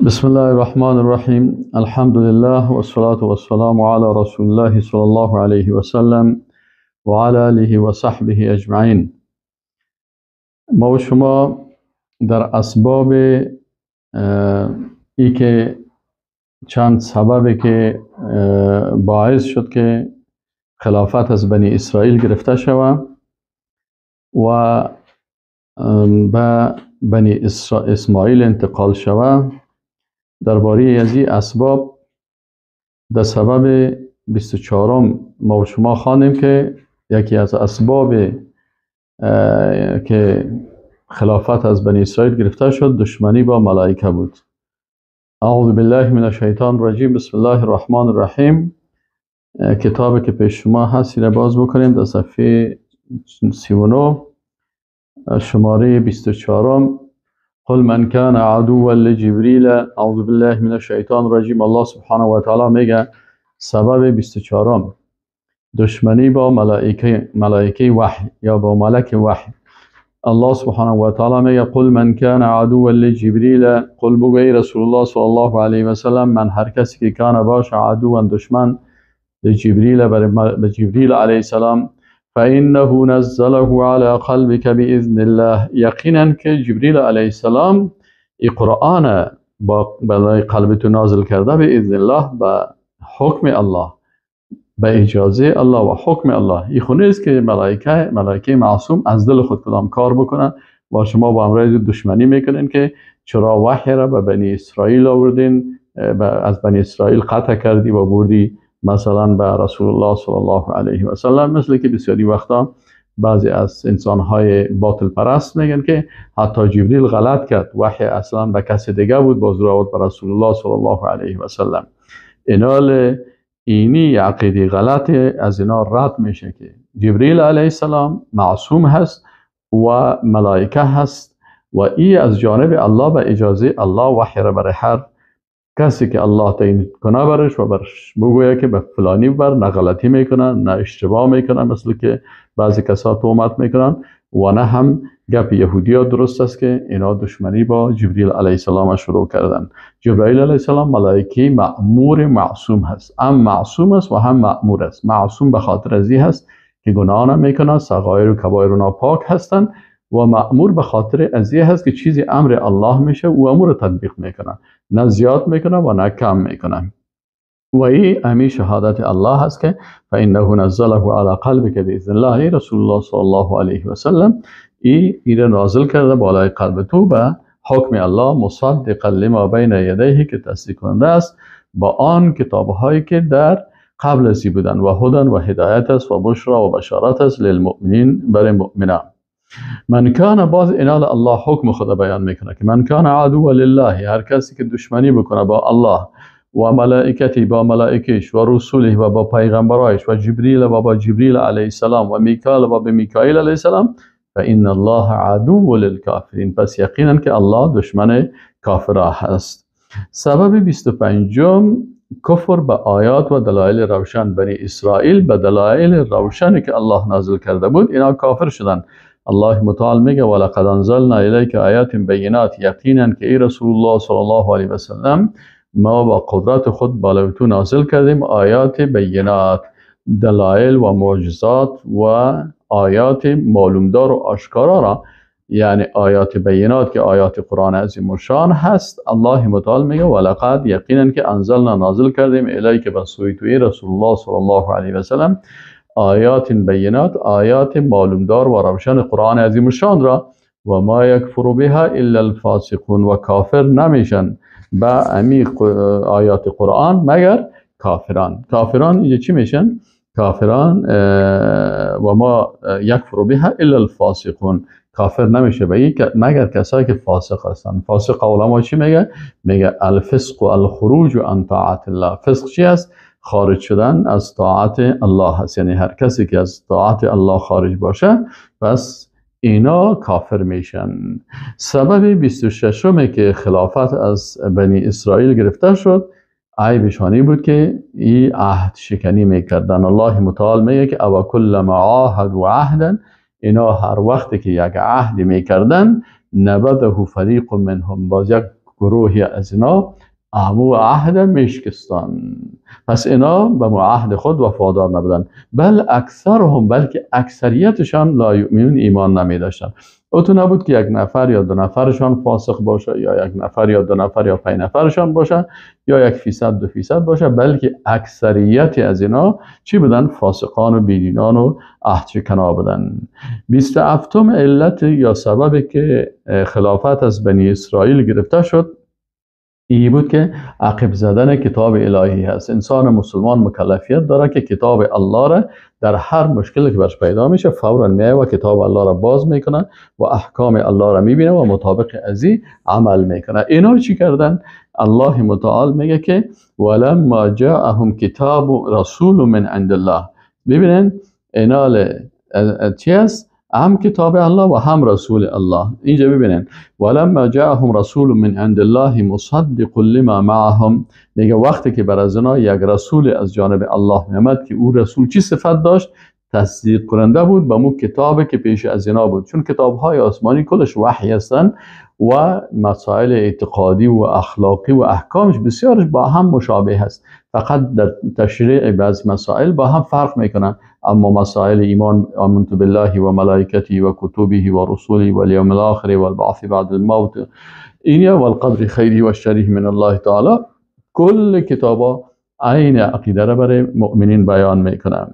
بسم الله الرحمن الرحیم. الحمد لله والصلاة والسلام على رسول الله صلی الله علیه و سلم و علی آله و صحبه اجمعین. ما و شما در اسباب ای که چند سببی که باعث شد که خلافت از بنی اسرائیل گرفته شود و به بنی اسماعیل انتقال شود، درباره از این اسباب در سبب 24 ما و شما خواندیم که یکی از اسباب که خلافت از بنی اسرائیل گرفته شد دشمنی با ملائکه بود. اعوذ بالله من الشیطان الرجیم. بسم الله الرحمن الرحیم. کتابی که پیش شما هست را باز بکنیم در صفحه 39 شماره 24. قل من كان عدوا لجبریل. اعوذ بالله من الشیطان الرجیم. الله سبحانه و تعالی میگه سبب 24 دشمنی با ملائکه وحی یا با ملک وحی. الله سبحانه و تعالی میگه قل من كان عدوا لجبریل، قل بگو ای رسول الله صلی الله علیه و سلم، من هر کسی که کان باشه عدوا دشمن لجبریل، برای جبریل علیه السلام، فإنه نزله على قلبك بإذن الله، یقینا که جبریل علیه السلام ای قرآن برای قلب تو نازل کرده به اذن الله، به حکم الله، به اجازه الله و حکم الله. این خونه است که ملائکه معصوم از دل خود کدام کار بکنن و شما با امرای دشمنی میکنین که چرا وحی را به بنی اسرائیل آوردین، از بنی اسرائیل قطع کردی و بردی مثلا به رسول الله صلی الله علیه و سلم. مثل که بسیاری وقتا بعضی از انسانهای باطل پرست میگن که حتی جبریل غلط کرد، وحی اصلا به کس دیگه بود، باز رو آورد به رسول الله صلی الله علیه و سلم. اینال اینی عقیده غلط از اینا رد میشه که جبریل علیه السلام معصوم هست و ملائکه هست و ای از جانب الله به اجازه الله وحی را برای هر کسی که الله تعیین کنه برش و برش بگویه که به فلانی بر، نه غلطی میکنن نه اشتباه میکنن مثل که بعضی کسا تهمت میکنن، و نه هم گپ یهودی ها درست است که اینا دشمنی با جبریل علیه السلام شروع کردن. جبرئیل علیه السلام ملائکه مأمور معصوم هست، هم معصوم است و هم مأمور است. معصوم به خاطر ازی هست که گناه نمیکنه، صغایر و کبایر ناپاک هستند، و مأمور به خاطر ازی هست که چیزی امر الله میشه و امور تطبیق میکنه، نه زیاد میکنه و نه کم میکنه. و این امی شهادت الله هست که فإنه نزله على قلبك بإذن الله، رسول الله صلی الله علیه و سلم ای نازل کرده بالای قلب تو به حکم الله، مصدقا لما بین یدیه، که تصدیق کننده است با آن کتاب هایی که در قبل از بودن، و هدن و هدایت است و بشرا و بشارت است للمؤمنین، برای مؤمنان. من کان، باز اینال الله حکم خدا بیان میکنه که من کان عدو لله، هر کسی که دشمنی بکنه با الله و ملائکتی، با ملائکش و رسوله و با پیغمبرایش و جبریل و با جبریل علیه السلام و میکال و با میکائیل علیه السلام، فإن الله عدو للکافرین، پس یقینا که الله دشمن کافرها هست. سبب 25 کفر به آیات و دلایل روشن. بنی اسرائیل به دلایل روشنی که الله نازل کرده بود اینا کافر شدن. الله متعال میگه ولقد انزلنا الیک آیات بینات، یقینا که ای رسول الله صلی الله علیه و سلم ما با قدرت خود بالای تو نازل کردیم آیات بینات، دلایل و معجزات و آیات معلومدار و آشکارا را، یعنی آیات بینات که آیات قرآن عظیم الشان هست. الله متعال میگه ولقد، یقینا که انزلنا نازل کردیم الیک، به سوی تو ای رسول الله صلی الله علیه و سلم، آیات بینات، آیات معلومدار و روشن قرآن عظیم الشان را، و ما یکفر بها الا الفاسقون، و کافر نمیشن با امی آیات قرآن مگر کافران. کافران اینجا چی میشن؟ کافران و ما یکفر بها الا الفاسقون، کافر نمیشه به مگر کسایی که فاسق هستن. فاسق علما چی میگه؟ میگه الفسق و الخروج عن طاعت الله. فسق چی است؟ خارج شدن از طاعت الله هست، یعنی هر کسی که از طاعت الله خارج باشه پس اینا کافر میشن. سبب 26 که خلافت از بنی اسرائیل گرفته شد عیبشانی بود که ای عهد شکنی میکردن. الله متعال میگه که او کلما عاهدوا عهدا، اینا هر وقتی که یک عهد میکردن نبذه فریق منهم، باز یک گروهی از اینا امو عهد میشکستان. پس اینا به عهد خود وفادار نبودن. بل اکثرهم، بلکه اکثریتشان لا یؤمنون، ایمان نمی داشتن. او تو نبود که یک نفر یا دو نفرشان فاسق باشه، یا یک نفر یا دو نفر یا 5 نفرشان باشه، یا 1% 2% باشه، بلکه اکثریت از اینا چی بودن؟ فاسقان و بیدینان و عهدشکنا بودن. 27 علت یا سبب که خلافت از بنی اسرائیل گرفته شد این بود که عقب زدن کتاب الهی هست. انسان مسلمان مکلفیت داره که کتاب الله را در هر مشکلی که برش پیدا میشه فورا میه و کتاب الله را باز میکنه و احکام الله را میبینه و مطابق از این عمل میکنه. اینا چی کردن؟ الله متعال میگه که ولما جاءهم کتاب رسول من عند الله. ببینن اینا چی هست؟ هم کتاب الله و هم رسول الله. اینجا ببینن ولما جاءهم رسول من عند الله مصدق لما معهم، میگه وقتی که بر از اینا یک رسول از جانب الله میامد که او رسول چی صفت داشت؟ تصدیق کننده بود به مو کتابی که پیش از اینا بود، چون کتاب های آسمانی کلش وحی هستن و مسائل اعتقادی و اخلاقی و احکامش بسیارش با هم مشابه هست، فقط در تشریع بعض مسائل با هم فرق میکنن. اما مسائل ایمان، آمنت بالله و ملائکته و کتبه و رسوله و الیوم الاخر و البعث بعد الموت اینیا و القدر خیره و شره من الله تعالی، کل کتابا عین عقیده را برای مؤمنین بیان میکنن.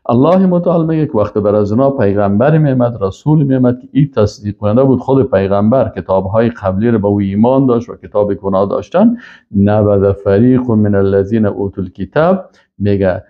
الله متعال میگه که وقت بر از اونا پیغمبر میامد، رسول میامد که این تصدیق کننده بود، خود پیغمبر کتابهای قبلی را به او ایمان داشت و کتاب گناه داشتن. نبذ فریق من الذین اوتوا الکتاب، میگه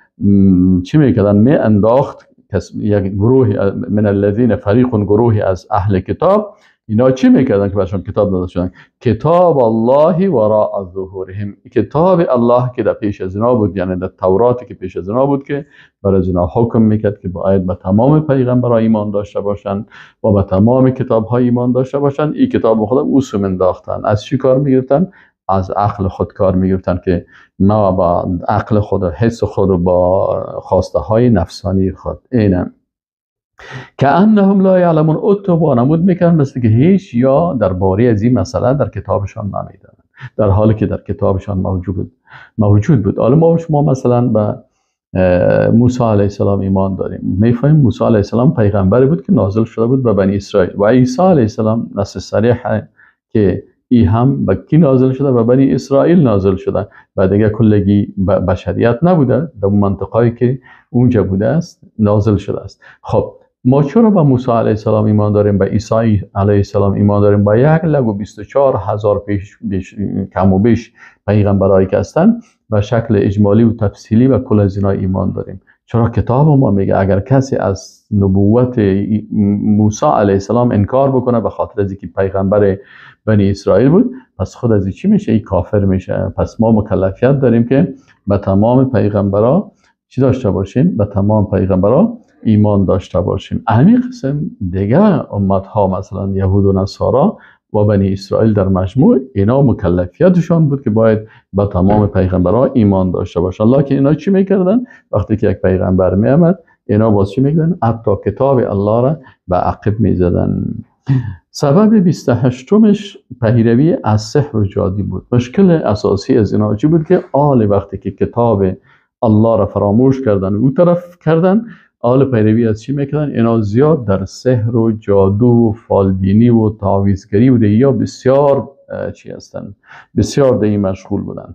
چی میکردن؟ می انداخت یک گروه من الذین فریق، گروهی از اهل کتاب، اینا چی میکردن که برشان کتاب داده شدن؟ کتاب الله وراء ظهورهم، کتاب الله که در پیش از اینا بود، یعنی در تورات که پیش از اینا بود که بر از اینا حکم میکرد که باید به تمام پیغمبرها ایمان داشته باشند و به تمام کتاب های ایمان داشته باشند. این کتاب خدا اوسو انداختن. از چی کار میگرفتن؟ از عقل خود کار میگرفتن که ما با عقل خود و حس خود و با خواسته های نفسانی خود. اینم که انهم لا یعلمون، اتو وانمود میکنن مثل که هیچ یا درباره از این مسئله در کتابشان نمیدانند، در حالی که در کتابشان موجود بود. حالا ما شما مثلا به موسی علیه السلام ایمان داریم، میفهمیم موسی علیه السلام پیغمبری بود که نازل شده بود به بنی اسرائیل، و عیسی علیه السلام نص صریح که ای هم به کی نازل شده؟ به بنی اسرائیل نازل شده و دیگه کلگی بشریت نبوده، در منطقه‌ای که اونجا بوده است نازل شده است. خب ما چرا به موسی علیه السلام ایمان داریم، به عیسی علیه السلام ایمان داریم، با 1,24,000 پیش کم و بیش پیغمبرایی که هستند به شکل اجمالی و تفصیلی و کل از اینا ایمان داریم؟ چرا کتاب ما میگه اگر کسی از نبوت موسی علیه السلام انکار بکنه به خاطر از اینکه پیغمبر بنی اسرائیل بود، پس خود از چی میشه؟ ای کافر میشه. پس ما مکلفیت داریم که به تمام پیغمبرا چی داشته باشیم؟ به تمام پیغمبرا ایمان داشته باشیم. همین قسم دیگه امت ها مثلا یهود و نصارا و بنی اسرائیل در مجموع اینا مکلفیتشان بود که باید به تمام پیغمبرها ایمان داشته باشن. لکن اینا چی میکردن؟ وقتی که یک پیغمبر میامد اینا باز چی میکردن؟ حتی کتاب الله را به عقب میزدن. سبب 28مش پیروی از سحر و جادو بود. مشکل اساسی از اینا چی بود؟ که آل وقتی که کتاب الله را فراموش کردن و او طرف کردن، آل پیروی از چی میکردن؟ اینا زیاد در سحر و جادو و فالبینی و تعویذگری و یا بسیار چی هستن، بسیار در این مشغول بودن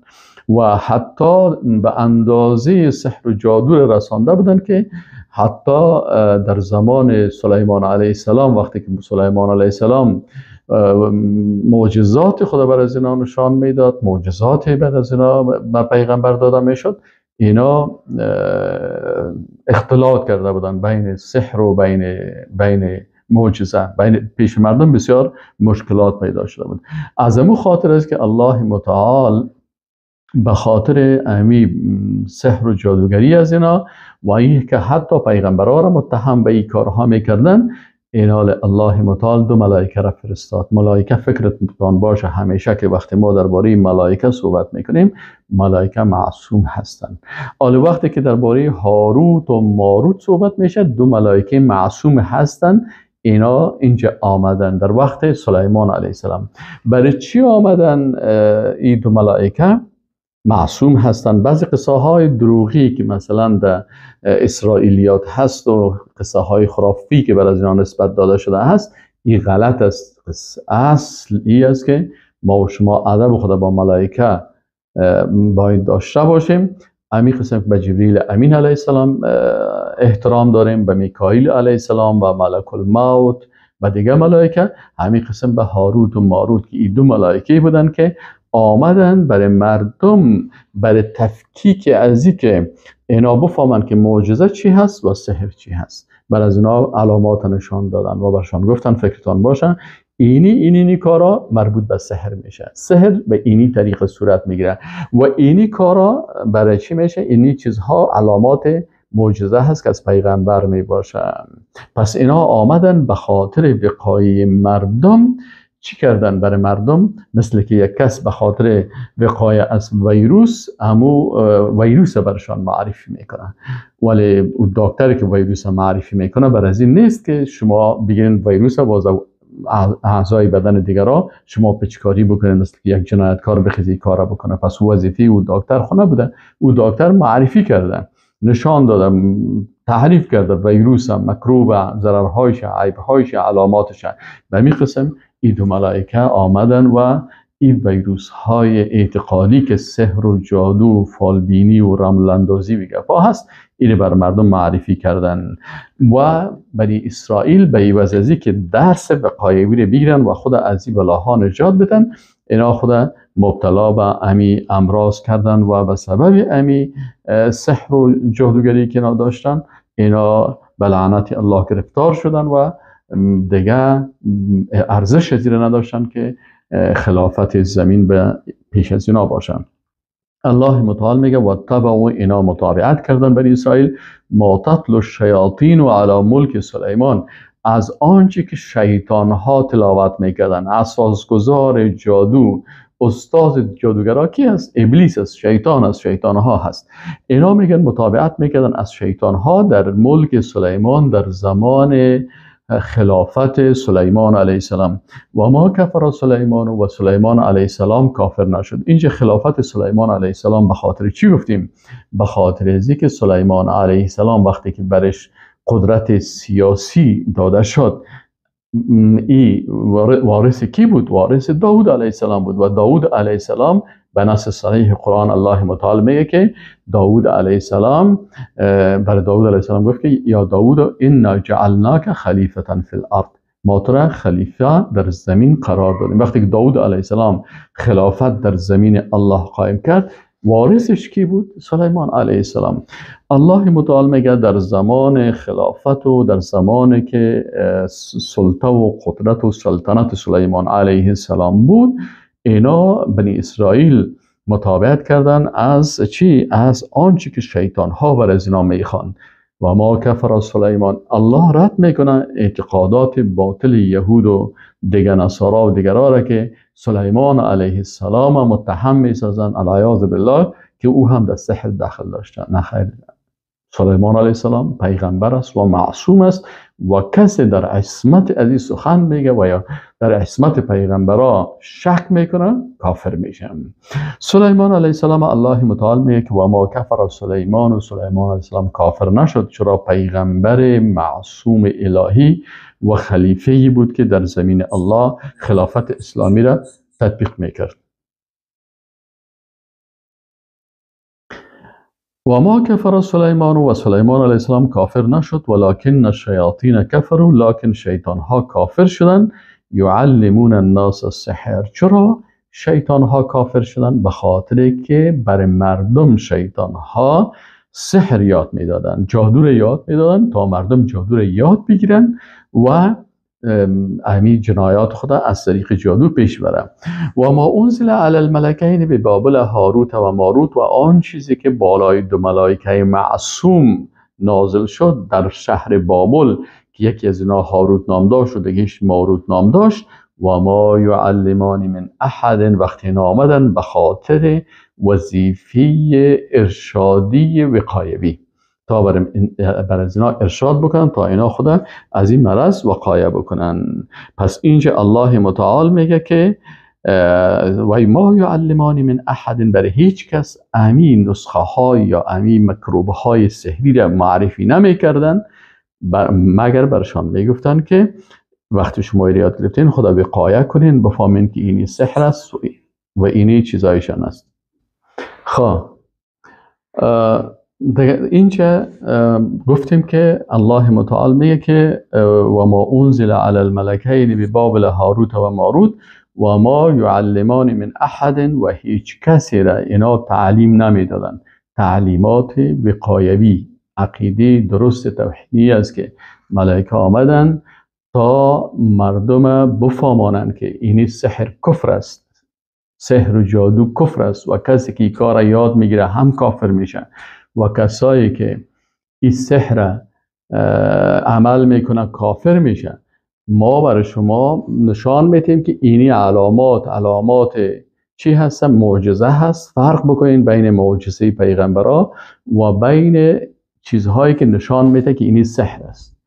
و حتی به اندازه سحر و جادو رسانده بودن که حتی در زمان سلیمان علیه السلام، وقتی که سلیمان علیه السلام معجزات خدا بر از اینا نشان میداد، معجزات بر از اینا بر پیغمبر داده میشد، اینا اختلاط کرده بودن بین سحر و بین معجزه، بین پیش مردم بسیار مشکلات پیدا شده بود. از امو خاطر است که الله متعال به خاطر امی سحر و جادوگری از اینا و این که حتی پیغمبرها را متهم به این کارها میکردن، اینا الله متعال دو ملائکه را فرستاد. ملائکه فکرتان باشه همیشه که وقتی ما درباره ملائکه صحبت میکنیم، ملائکه معصوم هستند. حالا وقتی که درباره هاروت و ماروت صحبت میشه، دو ملائکه معصوم هستند. اینا اینجا آمدن در وقت سلیمان علیه السلام. برای چی آمدن؟ این دو ملائکه معصوم هستند. بعضی قصه های دروغی که مثلا در اسرائیلیات هست و قصه های خرافی که بر از اینا نسبت داده شده هست، این غلط است. اصل ای است که ما و شما ادب خدا با ملائکه باید داشته باشیم. امی قسم به جبریل امین علیه السلام احترام داریم، به میکائیل علیه السلام و ملک الموت و دیگه ملائکه، همین قسم به هاروت و ماروت که این دو ملائکه بودن که آمدن برای مردم، برای تفکیک ازی که اینا بفهمن که معجزه چی هست و سحر چی هست. بر از اینا علامات نشان دادن و برشان گفتن فکرتان باشن اینی اینی کارا مربوط به سحر میشه، سحر به اینی طریق صورت میگیره و اینی کارا برای چی میشه؟ اینی چیزها علامات معجزه هست که از پیغمبر میباشه. پس اینا آمدن به خاطر وقایع مردم. چی کردن برای مردم؟ مثل که یک کس به خاطر وقایع از ویروس همو ویروس برشان معرفی میکنه، ولی او دکتری که ویروس معرفی میکنه بر از این نیست که شما بگیرین ویروس باز اعضای بدن دیگرا شما پچکاری بکنید، مثل که یک جنایتکار بخیزی کارا بکنه. پس وظیفه او دکتر خونه بوده، او دکتر معرفی کرده، نشان داده، تعریف کرده ویروس، مکروب، ضررهایش، عیبهایش، علاماتش. به این قسم این دو ملائکه آمدن و این ویروس های اعتقادی که سحر و جادو و فالبینی و رمل اندازی و گپا هست، اینو بر مردم معرفی کردن و بنی اسرائیل به عوض از که درس وقایعی رو بگیرن و خود از این بلاها نجات بدن، اینا خود مبتلا به امی امراض کردن و به سبب امی سحر و جادوگری که اینا داشتن، اینا به لعنت الله گرفتار شدن و دیگه ارزش از این نداشتن که خلافت زمین به پیش از اینا باشن. الله متعال میگه و تبعوا، اینا متابعت کردن بنی اسرائیل، ما تتلو الشیاطین و علی ملک سلیمان، از آنچه که شیطان ها تلاوت میکردن. اساسگزار جادو، استاد جادوگرا کی است؟ ابلیس است، شیطان است، شیطان ها هست. اینا میگن متابعت میکردن از شیطان ها در ملک سلیمان در زمان خلافت سلیمان علیه السلام. و ما کفر سلیمان، و سلیمان علیه السلام کافر نشد. اینجا خلافت سلیمان علیه السلام به خاطر چی گفتیم؟ به خاطر ازی که سلیمان علیه السلام وقتی که برش قدرت سیاسی داده شد، ای وارث کی بود؟ وارث داود علیه السلام بود. و داود علیه السلام به نص صریح قرآن الله متعال میگه که داود علیه السلام، برای داود علیه السلام گفت که یا داود انا جعلناک خلیفة فی الارض، ما تو را خلیفه در زمین قرار دادیم. وقتی که داود علیه السلام خلافت در زمین الله قائم کرد، وارثش کی بود؟ سلیمان علیه السلام. الله متعال میگه در زمان خلافت و در زمان که سلطه و قدرت و سلطنت سلیمان علیه السلام بود، اینا بنی اسرائیل متابعت کردن از چی؟ از آنچه که شیطان ها بر از اینا میخوان. و ما کفر سلیمان، الله رد میکنه اعتقادات باطل یهود و دیگر نصارا و دیگرها را که سلیمان علیه السلام متهم میسازن العیاذ بالله که او هم در سحر دخل داشته. نه خیر، سلیمان علیه السلام پیغمبر است و معصوم است و کسی در عصمت از این سخن میگه و یا در عصمت پیغمبرا شک میکنه کافر میشه. سلیمان علیه السلام الله متعال میگه که و ما کفر سلیمان، و سلیمان علیه السلام کافر نشد، چرا پیغمبر معصوم الهی و خلیفه‌ای بود که در زمین الله خلافت اسلامی را تطبیق میکرد. و ما کفر سلیمان، و سلیمان علیه السلام کافر نشد، ولکن الشیاطین کفروا، لکن شیطان ها کافر شدند، یعلمون الناس السحر. چرا شیطان ها کافر شدند؟ به خاطر که بر مردم شیطان ها سحر یاد میدادن، جادو رو یاد میدادن تا مردم جادو رو یاد بگیرن و امی جنایات خدا از طریق جادو پیش برن. و ما انزل علی الملکین به بابل هاروت و ماروت، و آن چیزی که بالای دو ملائکه معصوم نازل شد در شهر بابل که یکی از اینا هاروت نام داشت و دیگهش ماروت نام داشت. و ما یعلمان من احد، وقتی اینا آمدن به خاطر وظیفه ارشادی وقایوی تا بر از اینا ارشاد بکنن تا اینا خود از این مرض وقایه بکنن. پس اینجا الله متعال میگه که و ما یعلمان من احد، برای هیچ کس امین نسخه های یا امین مکروب های سحری را معرفی نمیکردن، مگر برشان میگفتن که وقتی شما یاد گرفتین خدا وقایه کنین، بفهمین که اینی سحر است و اینی چیزایشان است. خب اینجا گفتیم که الله متعال میگه که و ما انزل علی الملکین ببابل هاروت و ماروت و ما یعلمان من احد، و هیچ کسی را اینا تعلیم نمیدادن. تعلیمات وقایوی عقیده درست توحیدی است که ملائکه آمدن تا مردم بفهمانند که اینی سحر کفر است، سحر و جادو کفر است و کسی که این کار یاد میگیره هم کافر میشه و کسایی که این سحر عمل میکنه کافر میشه. ما برای شما نشان میتیم که اینی علامات چی هستن؟ معجزه هست. فرق بکنین بین معجزه پیغمبرا و بین چیزهایی که نشان میده که اینی سحر است.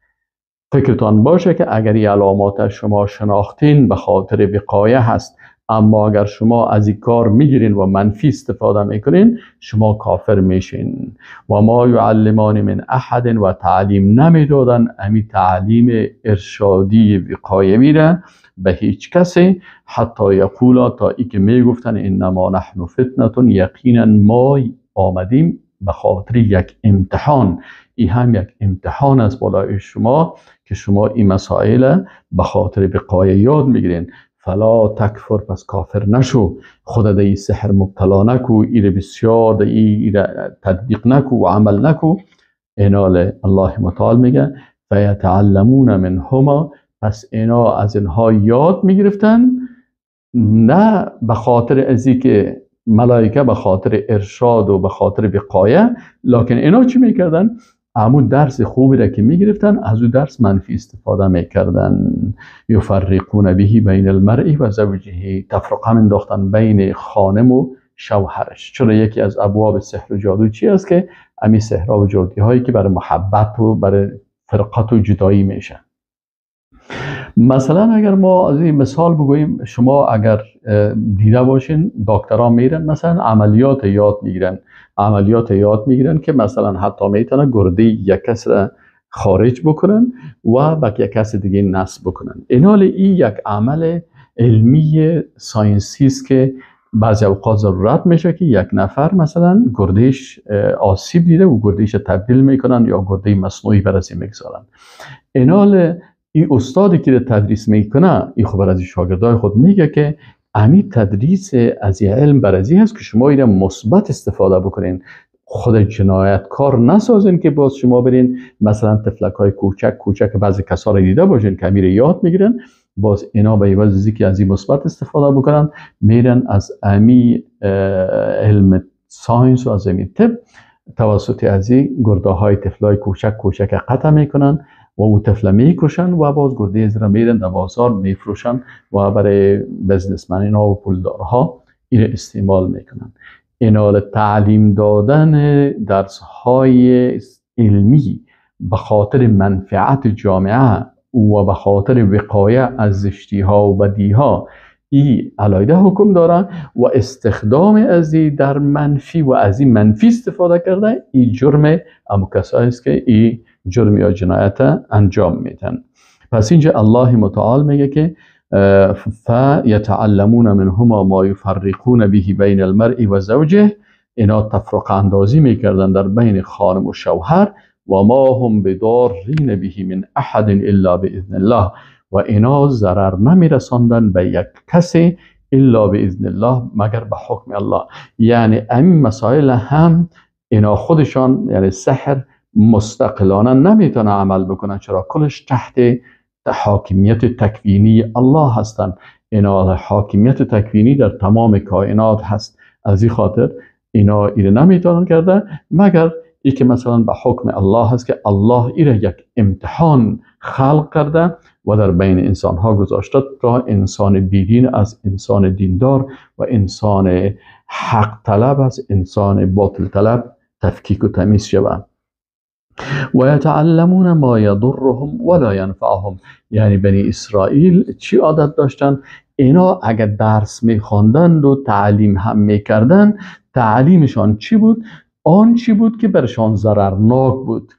فکرتان باشه که اگر این علامات شما شناختین به خاطر وقایه هست، اما اگر شما از این کار میگیرین و منفی استفاده میکنین شما کافر میشین. و ما یعلمان من احد، و تعلیم نمیدادن امی تعلیم ارشادی وقایوی را به هیچ کسی، حتی یقولا، تا ای که میگفتن انما نحن فتنه، یقینا ما آمدیم به خاطر یک امتحان. این هم یک امتحان است بالای شما که شما این مسائل به خاطر وقایه یاد میگیرین. فلا تکفر، پس کافر نشو، خود در این سحر مبتلا نکو، ایره بسیار در ایره تطبیق نکو و عمل نکو. اینال الله متعال میگه فیتعلمون منهما، پس اینا از اینها یاد میگرفتن، نه به خاطر ازی که ملائکه به خاطر ارشاد و به خاطر وقایه، لکن اینا چی میکردن؟ همون درس خوبی را که میگرفتن از او درس منفی استفاده میکردن. یفرقون به بین المرء و زوجه، تفرقه انداختن بین خانم و شوهرش. چرا یکی از ابواب سحر و جادو چی است که امی سحرها و جادویی هایی که برای محبت و برای فرقت و جدایی میشن. مثلا اگر ما از این مثال بگوییم، شما اگر دیده باشین دکترها میرن مثلا عملیات یاد میگیرن، عملیات یاد میگیرن که مثلا حتی میتونن گرده یک کس را خارج بکنن و به یک کس دیگه نصب بکنن. اینال این یک عمل علمی science ی است که بعضی اوقات ضرورت میشه که یک نفر مثلا گردهش آسیب دیده و گردهش تبدیل میکنن یا گرده مصنوعی برای میگذارن. اینال این استادی که تدریس میکنه این خب از شاگردای خود میگه که امی تدریس از این علم برازی هست که شما اینو مثبت استفاده بکنین، خود جنایتکار نسازین که باز شما برین مثلا طفلک های کوچک کوچک بعضی کسا رو دیده باشین که امیر یاد میگیرن، باز اینا به عوض که از این مثبت استفاده بکنن میرن از امی علم science و از امی طب توسط از این گرده های طفلای کوچک کوچک قطع میکنن و او طفل میکشن و باز گرده از را میرن در بازار میفروشن و برای businessman اینا و پولدارها این استعمال میکنن. اینال تعلیم دادن درس های علمی به خاطر منفعت جامعه و به خاطر وقایه از زشتی ها و بدی ها ای علایده حکم داره و استخدام از ای در منفی و از این منفی استفاده کرده ای جرم امو کسایی است که ای جرم یا جنایت انجام میدن. پس اینجا الله متعال میگه که فیتعلمون منهما ما یفرقون به بین المرء و زوجه، اینا تفرقه اندازی میکردن در بین خانم و شوهر، و ما هم بضارین به من احد الا باذن الله، و اینا ضرر نمیرساندن به یک کسی الا باذن الله مگر به حکم الله. یعنی این مسائل هم اینا خودشان، یعنی سحر مستقلانه نمیتونه عمل بکنن، چرا کلش تحت حاکمیت تکوینی الله هستن. اینا حاکمیت تکوینی در تمام کائنات هست، از این خاطر اینا ایره نمیتونن کرده مگر ای که مثلا به حکم الله هست که الله ایره یک امتحان خلق کرده و در بین انسان ها گذاشته تا انسان بیدین از انسان دیندار و انسان حق طلب از انسان باطل طلب تفکیک و تمیز شود. و یتعلمون ما یضرهم ولا ینفعهم. یعنی بنی اسرائیل چی عادت داشتن؟ اینا اگر درس میخواندند و تعلیم هم میکردن، تعلیمشان چی بود؟ آن چی بود که برشان ضررناک بود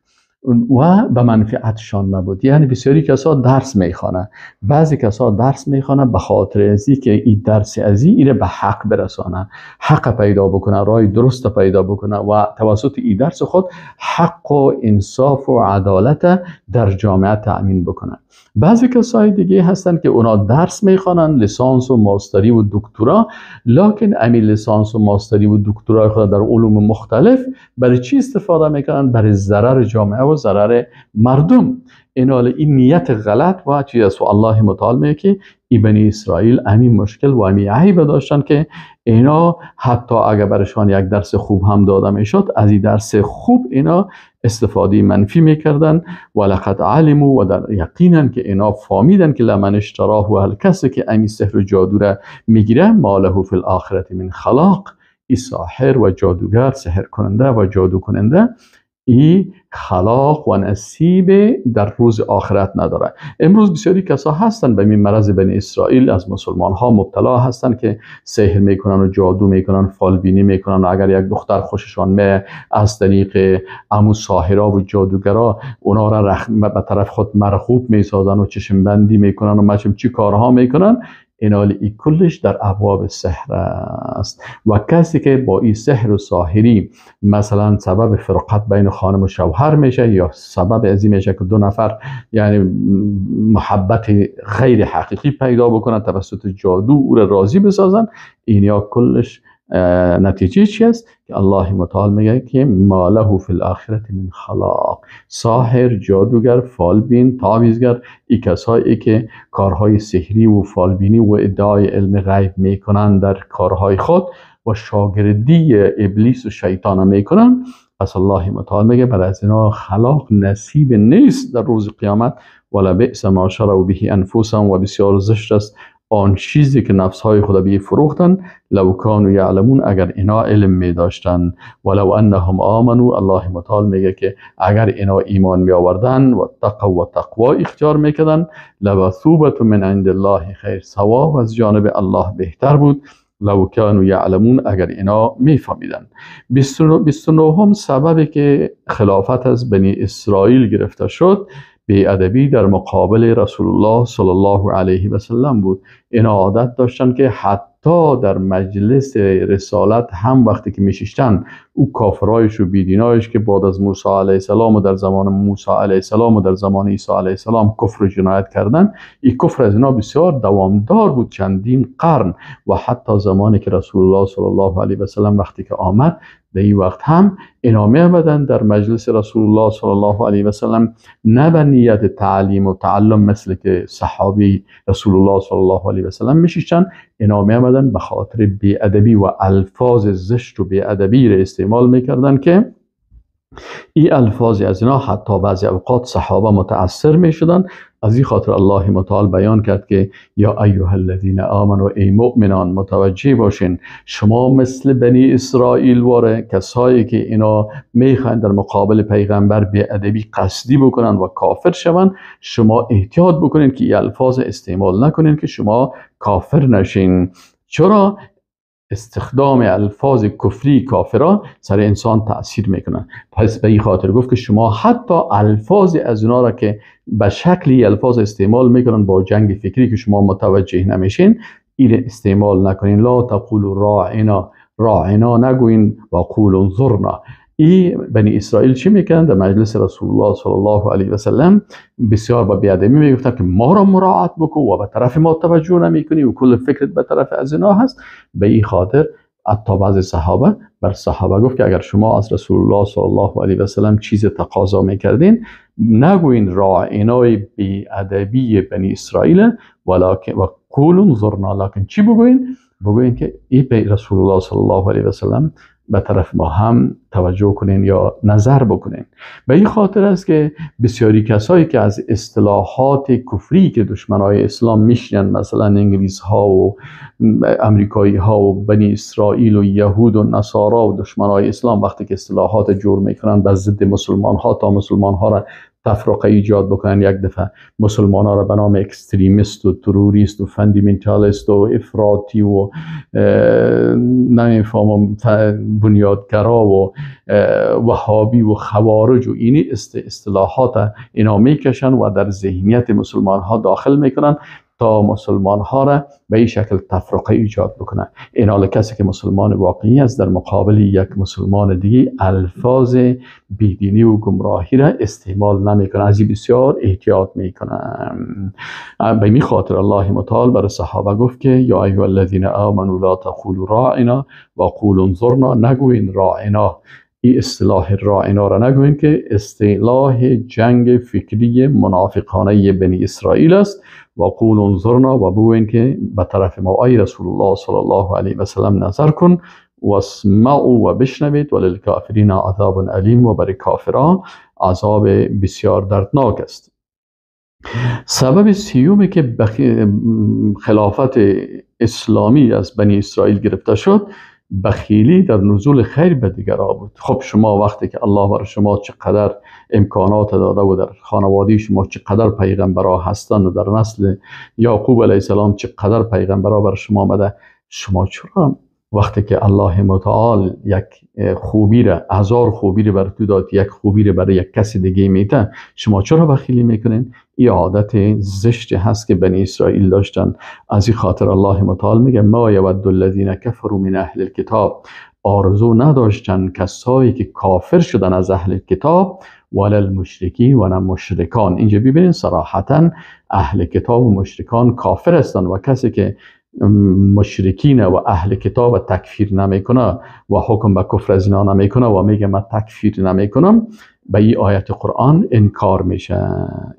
و به منفعتشان نبود. یعنی بسیاری کسا درس میخوانه، بعضی کسا درس میخوانه به خاطر ازی که این درس ازی اینه به حق برسانه، حق پیدا بکنه، رای درست پیدا بکنه و توسط این درس خود حق و انصاف و عدالت در جامعه تأمین بکنه. بعضی کسای دیگه هستن که اونا درس میخوانن، لیسانس و ماستری و دکترا، لکن امی لیسانس و ماستری و دکترای خود در علوم مختلف برای چی استفاده میکنن؟ برای ضرر جامعه و ضرر مردم. این نیت غلط و چیز است. و الله متعال میگه که ای بنی اسرائیل امی مشکل و امی عیب داشتن که اینا حتی اگر برشان یک درس خوب هم داده میشد، از این درس خوب اینا استفاده منفی میکردن. و لقد علموا، و در یقینا که اینا فهمیدن که لمن اشتراه و هر کسی که امی سحر و جادو را میگیره، ما له فی الاخرة من خلاق، ای ساحر و جادوگر، سحر کننده و جادو کننده، ای خلاق و نصیب در روز آخرت نداره. امروز بسیاری کسا هستن به این مرض بنی اسرائیل از مسلمان ها مبتلا هستن که سحر میکنن و جادو میکنن، فالبینی میکنن و اگر یک دختر خوششان می از طریق امو ساحرا و جادوگرا اونا را به طرف خود مرغوب میسازن و چشم بندی میکنن و مچم چی کارها میکنن. اینال ای کلش در ابواب سحر است. و کسی که با این سحر و ساحری مثلا سبب فرقت بین خانم و شوهر میشه، یا سبب ازی میشه که دو نفر یعنی محبت غیر حقیقی پیدا بکنن توسط جادو او را راضی بسازن، این یا کلش نتیجه چی است؟ که الله متعال میگه که ما له فی الاخرة من خلاق. ساحر، جادوگر، فالبین، تعویذگر، ای کسایی که کارهای سحری و فالبینی و ادعای علم غیب میکنن در کارهای خود و شاگردی ابلیس و شیطان میکنن، پس الله متعال میگه برای از اینا خلاق نصیب نیست در روز قیامت. ولا بئس ما شروا به انفسهم، و بسیار زشت است آن چیزی که نفسهای خود به فروختن. لو کانوا یعلمون، اگر اینا علم می داشتن. ولو انهم آمنوا، الله متعال میگه که اگر اینا ایمان می آوردن و تقوا و تقوا اختیار میکردن، لمثوبة من عند الله خیر، ثواب از جانب الله بهتر بود. لو کانوا یعلمون، اگر اینا میفهمیدن. 29 سببی که خلافت از بنی اسرائیل گرفته شد، بی‌ادبی در مقابل رسول الله صلی الله علیه و سلم بود. اینا عادت داشتن که حتی در مجلس رسالت هم وقتی که میشیشتن، او کافرایش و بیدینایش که بعد از موسی علیه السلام و در زمان موسی علیه السلام و در زمان عیسی علیه السلام کفر و جنایت کردن، این کفر از اینا بسیار دوامدار بود چندین قرن. و حتی زمانی که رسول الله صلی الله علیه و سلم وقتی که آمد، در این وقت هم اینا می آمدن در مجلس رسول الله صلی الله علیه و سلم، نه به نیت تعلیم و تعلم مثل که صحابی رسول الله صلی الله علیه و سلم میشیشتن، اینا می آمدن به خاطر بی‌ادبی و الفاظ زشت و بی‌ادبی را استعمال میکردن که این الفاظ از اینا حتی بعضی اوقات صحابه متأثر میشدن. از این خاطر الله متعال بیان کرد که یا ایها الذین آمنوا، ای مؤمنان متوجه باشین، شما مثل بنی اسرائیل واره کسایی که اینا میخواین در مقابل پیغمبر بی‌ادبی قصدی بکنن و کافر شون، شما احتیاط بکنین که این الفاظ استعمال نکنین که شما کافر نشین. چرا؟ استخدام الفاظ کفری کافرا سر انسان تأثیر میکنه. پس به این خاطر گفت که شما حتی الفاظ از اونا را که به شکلی الفاظ استعمال میکنن با جنگ فکری که شما متوجه نمیشین، این استعمال نکنین. لا تقولوا راعنا، راعنا نگوین، و قولوا انظرنا. ای بنی اسرائیل چی میکنن؟ در مجلس رسول الله صلی الله علیه و سلم بسیار با بی‌ادبی میگفتن که ما را مراعات بکن و به طرف ما توجه نمیکنی و کل فکرت به طرف از اینا هست. به این خاطر حتی بعض صحابه بر صحابه گفت که اگر شما از رسول الله صلی الله علیه و سلم چیز تقاضا میکردین، نگوین راعنای بی‌ادبی بنی اسرائیل، ولکن و قولوا انظرنا، لکن چی بگوین؟ بگوین که ای رسول الله صلی الله علیه و سلم به طرف ما هم توجه کنین یا نظر بکنین. به این خاطر است که بسیاری کسایی که از اصطلاحات کفری که دشمنای اسلام میشنن، مثلا انگلیس ها و امریکایی ها و بنی اسرائیل و یهود و نصارا و دشمنای اسلام، وقتی که اصطلاحات جور میکنن به ضد مسلمان ها تا مسلمان ها را تفرقه ایجاد بکنن، یک دفعه مسلمان ها را به نام extremist و تروریست و fundamentalist و افراطی و نمیفهمم بنیادگرا و وهابی و خوارج و اینی اصطلاحات اینا میکشن و در ذهنیت مسلمان ها داخل میکنن تا مسلمان ها را به این شکل تفرقه ایجاد بکنن. این حال کسی که مسلمان واقعی است در مقابل یک مسلمان دیگه الفاظ بیدینی و گمراهی را استعمال نمیکنه، از این بسیار احتیاط میکنه. به می خاطر الله متعال برای صحابه گفت که یا ایها الذین آمنوا لا تقولوا راعنا و قولوا انظرنا، نگوین راعنا، این اصطلاح راعنا را نگوین که اصطلاح جنگ فکری منافقانه بنی اسرائیل است. و قول انظرنا، و بگوین که به طرف ما ای رسول الله صلی الله علیه و سلم نظر کن، و اسمعوا و بشنوید، و للکافرین عذاب علیم، و برای کافران عذاب بسیار دردناک است. سبب سیومی که خلافت اسلامی از بنی اسرائیل گرفته شد، بخیلی در نزول خیر به دیگران بود. خب شما وقتی که الله بر شما چقدر امکانات داده و در خانواده شما چقدر پیغمبرها هستند و در نسل یعقوب علیه السلام چقدر پیغمبرها بر شما آمده، شما چرا وقتی که الله متعال یک خوبی را، هزار خوبی را بر تو داد، یک خوبی را برای یک کسی دیگه میته، شما چرا بخیلی میکنین؟ این عادت زشت هست که بنی اسرائیل داشتن. از این خاطر الله متعال میگه ما یود الذین کفروا من اهل الکتاب، آرزو نداشتن کسایی که کافر شدن از اهل کتاب، ولا المشرکین و نه مشرکان. اینجا ببینین صراحتا اهل کتاب و مشرکان کافر هستن و کسی که مشرکین و اهل کتاب تکفیر نمیکنه و حکم به کفر از اینا نمیکنه و میگه من تکفیر نمیکنم، به این آیت قرآن انکار میشه،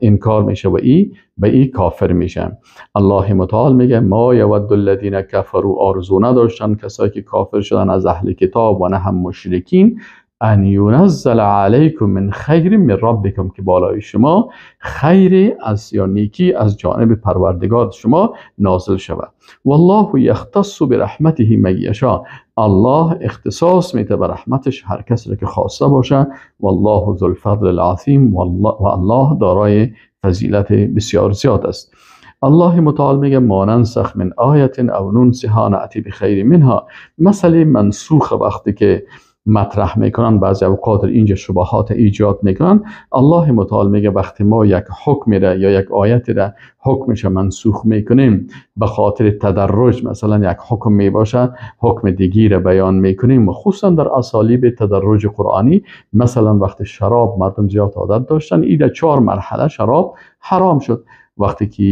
انکار میشه و ای به ای کافر میشه. الله متعال میگه ما یود الذین کفروا، آرزو نداشتن کسایی که کافر شدن از اهل کتاب و نه هم مشرکین، ان ینزل علیکم من خیر من ربکم، که بالای شما خیر از یا نیکی از جانب پروردگار شما نازل شود. والله یختص برحمته من یشاء، الله اختصاص میده به رحمتش هر کسی را که خواسته باشه. والله ذو الفضل العظیم، و الله دارای فضیلت بسیار زیاد است. الله متعال میگه ما ننسخ من آیت او ننسها نأتی بخیر منها. مسئله منسوخ وقتی که مطرح میکنن بعضی اوقات اینجا شبهات ایجاد میکنن، الله متعال میگه وقتی ما یک حکم را یا یک آیت را حکمش منسوخ میکنیم به خاطر تدرج، مثلا یک حکم میباشه حکم دیگی را بیان میکنیم، خصوصا در اسالیب تدرج قرآنی، مثلا وقتی شراب مردم زیاد عادت داشتن، این در 4 مرحله شراب حرام شد. وقتی که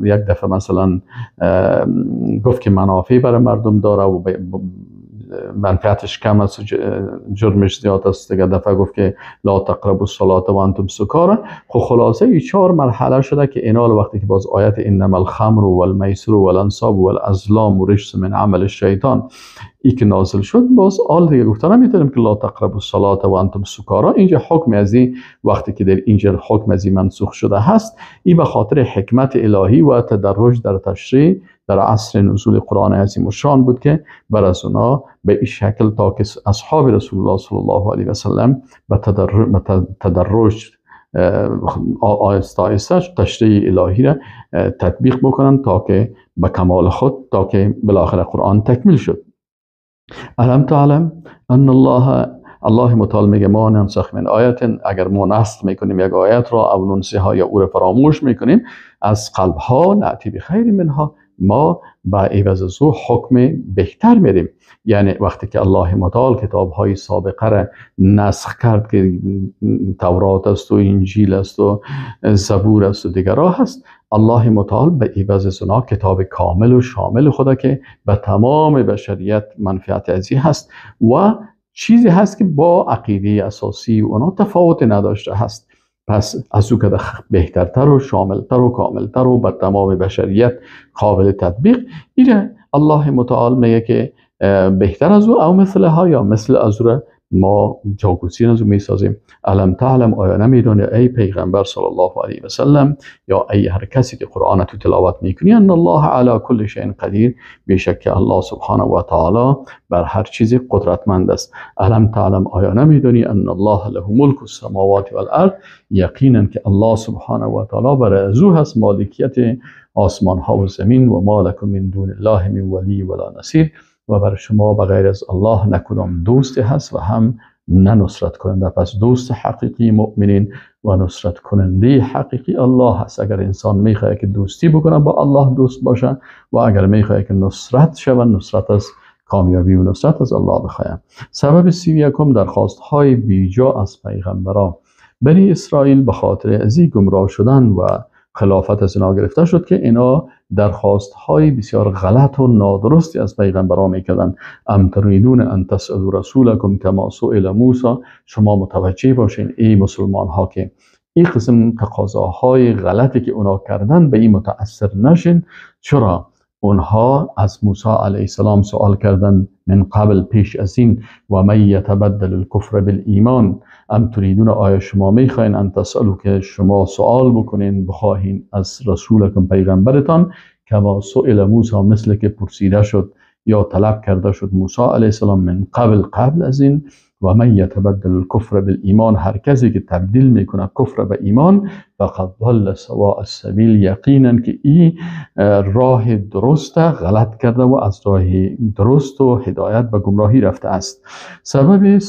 یک دفعه مثلا گفت که منافع برای مردم داره و منفعتش کم است، جرمش زیاد است، دیگه دفعه گفت که لا تقربوا الصلاة و انتم سکارا. خب خلاصه این 4 مرحله شده که اینال وقتی که باز آیت انما الخمر والمیسر والانصاب والازلام رجس من عمل الشیطان ای که نازل شد، باز آل دیگه گفتن نمیتونیم که لا تقربوا الصلاة و انتم سکارا. اینجا حکم از این وقتی که در اینجا حکم از این منسوخ شده هست، این به خاطر حکمت الهی و تدرج در تشریع در عصر نزول قرآن عظیم الشان بود که بر از اونا به این شکل تا که اصحاب رسول الله صلی الله علیه و سلم به تدرج آهسته آهسته تشریع الهی را تطبیق بکنن تا که به کمال خود، تا که بالاخره قرآن تکمیل شد. الم تعلم ان الله، الله متعال میگه ما ننسخ من آیت، اگر ما نسخ میکنیم یک آیت را او ننسیها یا او را فراموش میکنیم از قلب ها، نأتی بخیر منها، ما با عوض از او حکم بهتر میریم. یعنی وقتی که الله متعال کتاب های سابقه را نسخ کرد که تورات است و انجیل است و زبور است و دیگرها هست، الله متعال به عوض از اونا کتاب کامل و شامل خدا که به تمام بشریت منفعت ازی هست و چیزی هست که با عقیده اساسی اونا تفاوت نداشته هست، پس از او که بهترتر و شاملتر و کاملتر و بر تمام بشریت قابل تطبیق. ایره الله متعال میگه که بهتر از او، او مثلها یا مثل از او را ما جاگزین از او میسازیم. الم تعلم، آیا نمیدانی ای پیغمبر صلی الله علیه و سلم یا ای هر کسی که قرآن تو تلاوت میکنی، ان الله علی کل شیء قدیر، بیشک که الله سبحانه و تعالی بر هر چیزی قدرتمند است. الم تعلم، آیا نمیدانی ان الله له ملک السماوات والارض، یقینا که الله سبحانه و تعالی بر از او هست مالکیت آسمان ها و زمین، و ما لکم من دون الله من ولی ولا نصیر، و بر شما بغیر از الله نه کدام دوست هست و هم نه نصرت کننده. پس دوست حقیقی مؤمنین و نصرت کننده حقیقی الله هست. اگر انسان میخواد که دوستی بکنه با الله دوست باشه، و اگر میخواد که نصرت شود، نصرت از کامیابی و نصرت از الله بخوایم. سبب 31، درخواست های بیجا از پیغمبران. بنی اسرائیل به خاطر ازی گمراه شدن و خلافت از اینا گرفته شد که اینا درخواست های بسیار غلط و نادرستی از پیغمبران میکردن. ام تریدون ان تسألوا رسولکم کما سئل موسی، شما متوجه باشین ای مسلمان ها که این قسم تقاضاهای غلطی که اونا کردن به این متاثر نشین. چرا؟ اونها از موسی علیه السلام سوال کردن من قبل، پیش از این، و من یتبدل الکفر بالایمان، ام تریدون، آیا شما میخواین ان تسألوا، که شما سوال بکنین بخواهین از رسولکم پیغمبرتان، کما سئل موسی، مثل که پرسیده شد یا طلب کرده شد موسی علیه السلام من قبل، قبل از این، و من یتبدل الکفر بالایمان، هر کسی که تبدیل میکنه کفر به ایمان، فقد ضل سواء السبیل، یقینا که این راه درست غلط کرده و از راه درست و هدایت به گمراهی رفته است. سبب 32،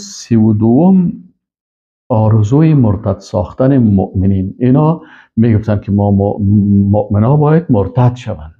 آرزوی مرتد ساختن مؤمنین. اینا میگفتن که ما مؤمنا باید مرتد شوند،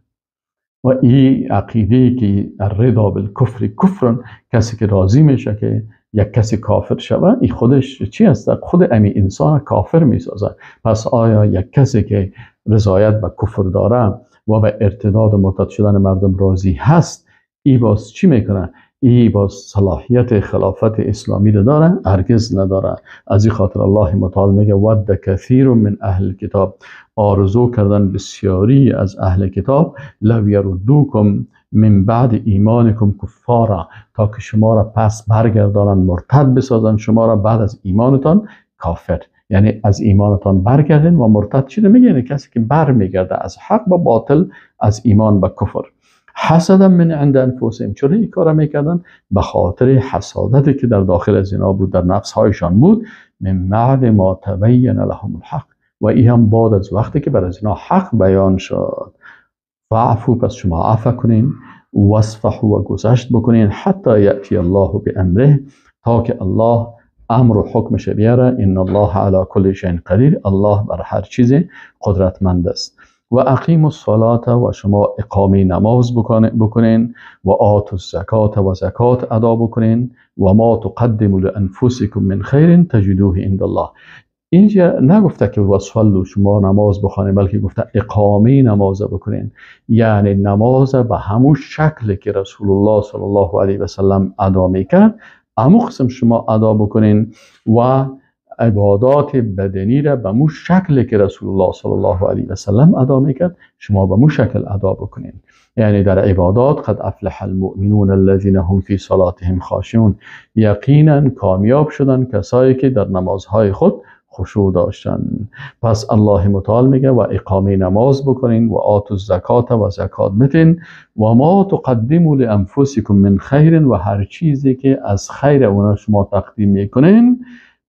و این عقیده که الرضا بالکفر کفر، کسی که راضی میشه که یک کسی کافر شود، این خودش چی است؟ خود امی انسان کافر میسازه. پس آیا یک کسی که رضایت به کفر داره و به ارتداد و مرتد شدن مردم راضی هست، ای باز چی میکنه؟ ای باز صلاحیت خلافت اسلامی رو داره؟ هرگز نداره. از این خاطر الله متعال میگه ود کثیر من اهل کتاب، آرزو کردن بسیاری از اهل کتاب، لو یردوکم من بعد ایمانکم کفارا، تا که شما را پس برگردانن، مرتد بسازن شما را بعد از ایمانتان کافر. یعنی از ایمانتان برگردین و مرتد چی میگه؟ یعنی کسی که برمیگرده از حق به باطل، از ایمان به کفر. حسدا من عند انفسهم، چرا این کارا میکردن؟ به خاطر حسادتی که در داخل از اینا بود، در نفس هایشان بود، من بعد ما تبین لهم الحق، و این هم بعد از وقتی که بر از اینا حق بیان شد. فاعفو، پس شما عفو کنین، واصفحوا، و گذشت بکنین، حتی یأتی الله بامره، تا که الله امر و حکمش بیاره. ان الله علی کل شیء قدیر، الله بر هر چیز قدرتمند است. و اقیموا الصلاة، و شما اقامه نماز بکنین، و آتوا الزکات، و زکات ادا بکنین، و ما تقدموا لانفسکم من خیر تجدوه عند الله. اینجا نگفته که وصلوا، شما نماز بخوانین، بلکه گفته اقامه نماز بکنین، یعنی نماز به همون شکل که رسول الله صلی الله علیه و سلم ادا میکرد، همون قسم شما ادا بکنین، و عبادات بدنی را به مو شکل که رسول الله صلی الله علیه و سلم ادا میکرد، شما به مو شکل ادا بکنین. یعنی در عبادات قد افلح المؤمنون الذين هم فی صلاتهم خاشعون، یقینا کامیاب شدن کسایی که در نمازهای خود خشوع داشتن. پس الله متعال میگه و اقامه نماز بکنین، و آتوا الزکات، و زکات بتین، و ما تقدموا لانفسکم من خیر، و هر چیزی که از خیر اونا شما تقدیم میکنین،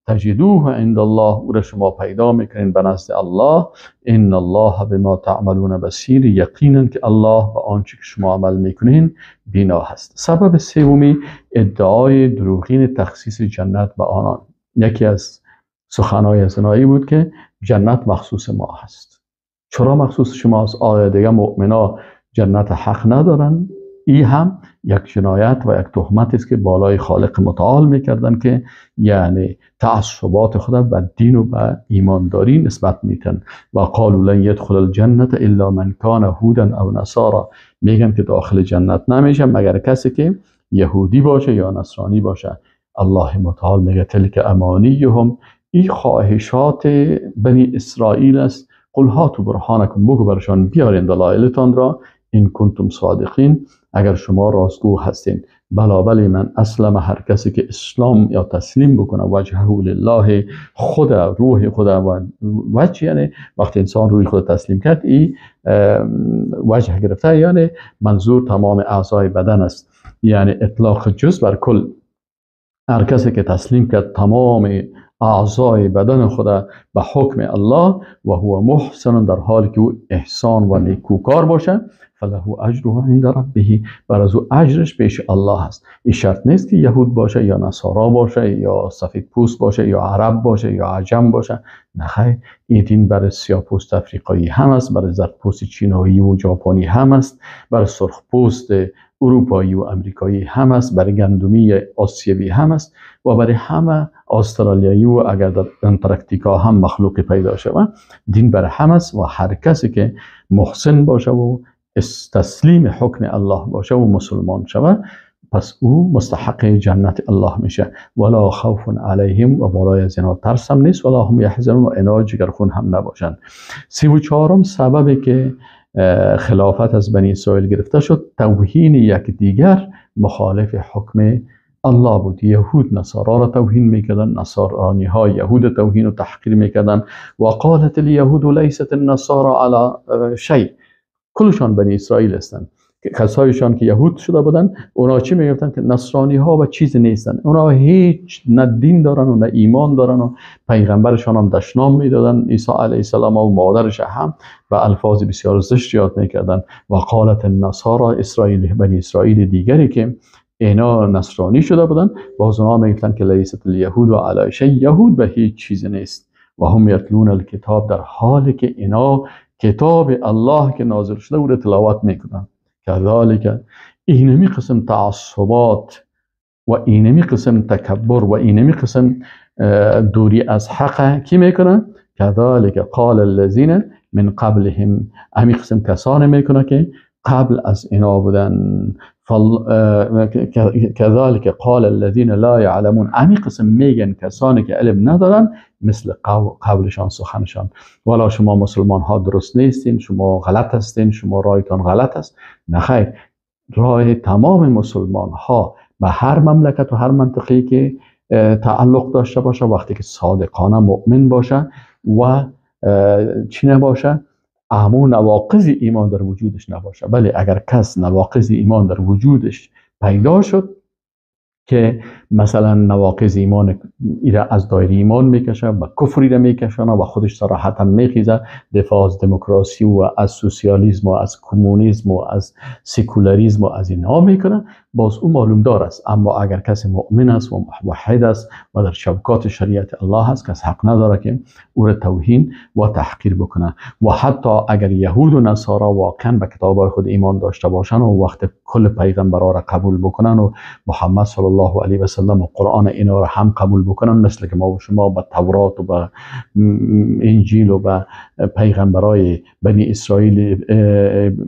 تجدوه عند الله، او را شما پیدا میکنین به نزد الله. ان الله بما تعملون بصیر، یقینا که الله به آنچه که شما عمل میکنین بینا هست. سبب سومی، ادعای دروغین تخصیص جنت به آنان. یکی از سخنهای زنایی بود که جنت مخصوص ما هست. چرا مخصوص شماست؟ آیا دیگه مؤمنا جنت حق ندارن؟ ای هم یک جنایت و یک تهمت است که بالای خالق متعال میکردن، که یعنی تعصبات خود به دین و به ایمانداری نسبت میتن. و قالوا لن یدخل الجنة الا من کان هودا او نصارا، میگن که داخل جنت نمیشه مگر کسی که یهودی باشه یا نصرانی باشه. الله متعال میگه تلک امانیهم، این خواهشات بنی اسرائیل است. قل هاتوا برهانکم، بگو برشان بیارین دلایلتان را، این کنتم صادقین، اگر شما راستگو هستین. بلابلی من اسلم، هر کسی که اسلام یا تسلیم بکنه، وجهه لله، خود روح خود و وجه، یعنی وقتی انسان روی خود تسلیم کرد این وجه گرفته، یعنی منظور تمام اعضای بدن است، یعنی اطلاق جز بر کل. هر کسی که تسلیم کرد تمام اعضای بدن خود به حکم الله و هو محسن، در حالی که او احسان و نیکوکار باشه، فله اجره عند ربه، بر از او اجرش پیش الله است. این شرط نیست که یهود باشه یا نصارا باشه یا سفید پوست باشه یا عرب باشه یا عجم باشه، نه خیر، این دین برای سیاه پوست افریقایی هم است، برای زرد پوست چینایی و ژاپنی هم است، برای سرخ پوست اروپایی و امریکایی هم است، برای گندمی آسیوی هم است و برای همه استرالیایی و اگر در انتارکتیکا هم مخلوقی پیدا شود، دین برای همه است و هر کسی که محسن باشه و تسلیم حکم الله باشه و مسلمان شود، پس او مستحق جنت الله میشه. ولا خوف علیهم، و بالای از اینا ترس هم نیست، ولا هم یحزنون، و اینا جگرخون هم نباشند. 34 سببی که خلافت از بنی اسرائیل گرفته شد، توهین یکدیگر مخالف حکم الله بود. یهود نصارا را توهین میکردن، نصرانی ها یهود توهین و تحقیر میکردن. و قالت الیهود لیست النصارى علی شیء، کلشان بنی اسرائیل هستند. کسایشان که یهود شده بودن اونا چی میگفتن؟ که نصرانی ها و چیز نیستن، اونا هیچ نه دین دارن و نه ایمان دارن و پیغمبرشان هم دشنام میدادن، عیسی علیه السلام و مادرش هم و الفاظ بسیار زشت یاد میکردن. و قالت النصارى اسرائیل، بنی اسرائیل دیگری که اینا نصرانی شده بودن، باز اونا میگفتن که لیست الیهود و علی شیء، یهود به هیچ چیز نیست. و هم یتلون الکتاب، در حالی که اینا کتاب الله که نازل شده او را تلاوت میکنن. کذالک، اینمی قسم تعصبات و اینمی قسم تکبر و اینمی قسم دوری از حق کی میکنه؟ کذالک قال الذین من قبلهم، امی قسم کسان میکنه که قبل از اینا بودن. کذالک قال الذین لا یعلمون، امی قسم میگن کسانی که علم ندارن، مثل قولشان سخنشان. والا شما مسلمان ها درست نیستین، شما غلط هستین، شما رایتان غلط است. نه خیر، رای تمام مسلمان ها به هر مملکت و هر منطقه‌ای که تعلق داشته باشه، وقتی که صادقانه مؤمن باشه و چی نباشه، امو نواقض ایمان در وجودش نباشه. بله اگر کس نواقض ایمان در وجودش پیدا شد که مثلا نواقض ایمان ایره از دایره ایمان میکشه و کفری را میکشانه و خودش صراحتا میخیزه، دفاع از دموکراسی و از سوسیالیسم و از کمونیسم و از سکولاریسم و از اینها میکنه، باز او معلوم دار است. اما اگر کسی مؤمن است و موحد است و در شبکات شریعت الله است، کس حق نداره که او را توهین و تحقیر بکنه. و حتی اگر یهود و نصارا واقعا به کتاب خود ایمان داشته باشن و وقت کل پیغمبرا را قبول بکنن و محمد صلی الله علیه و سلم و قرآن اینا را هم قبول بکنن، مثل که ما و شما به تورات و به انجیل و به پیغمبرای بنی اسرائیل،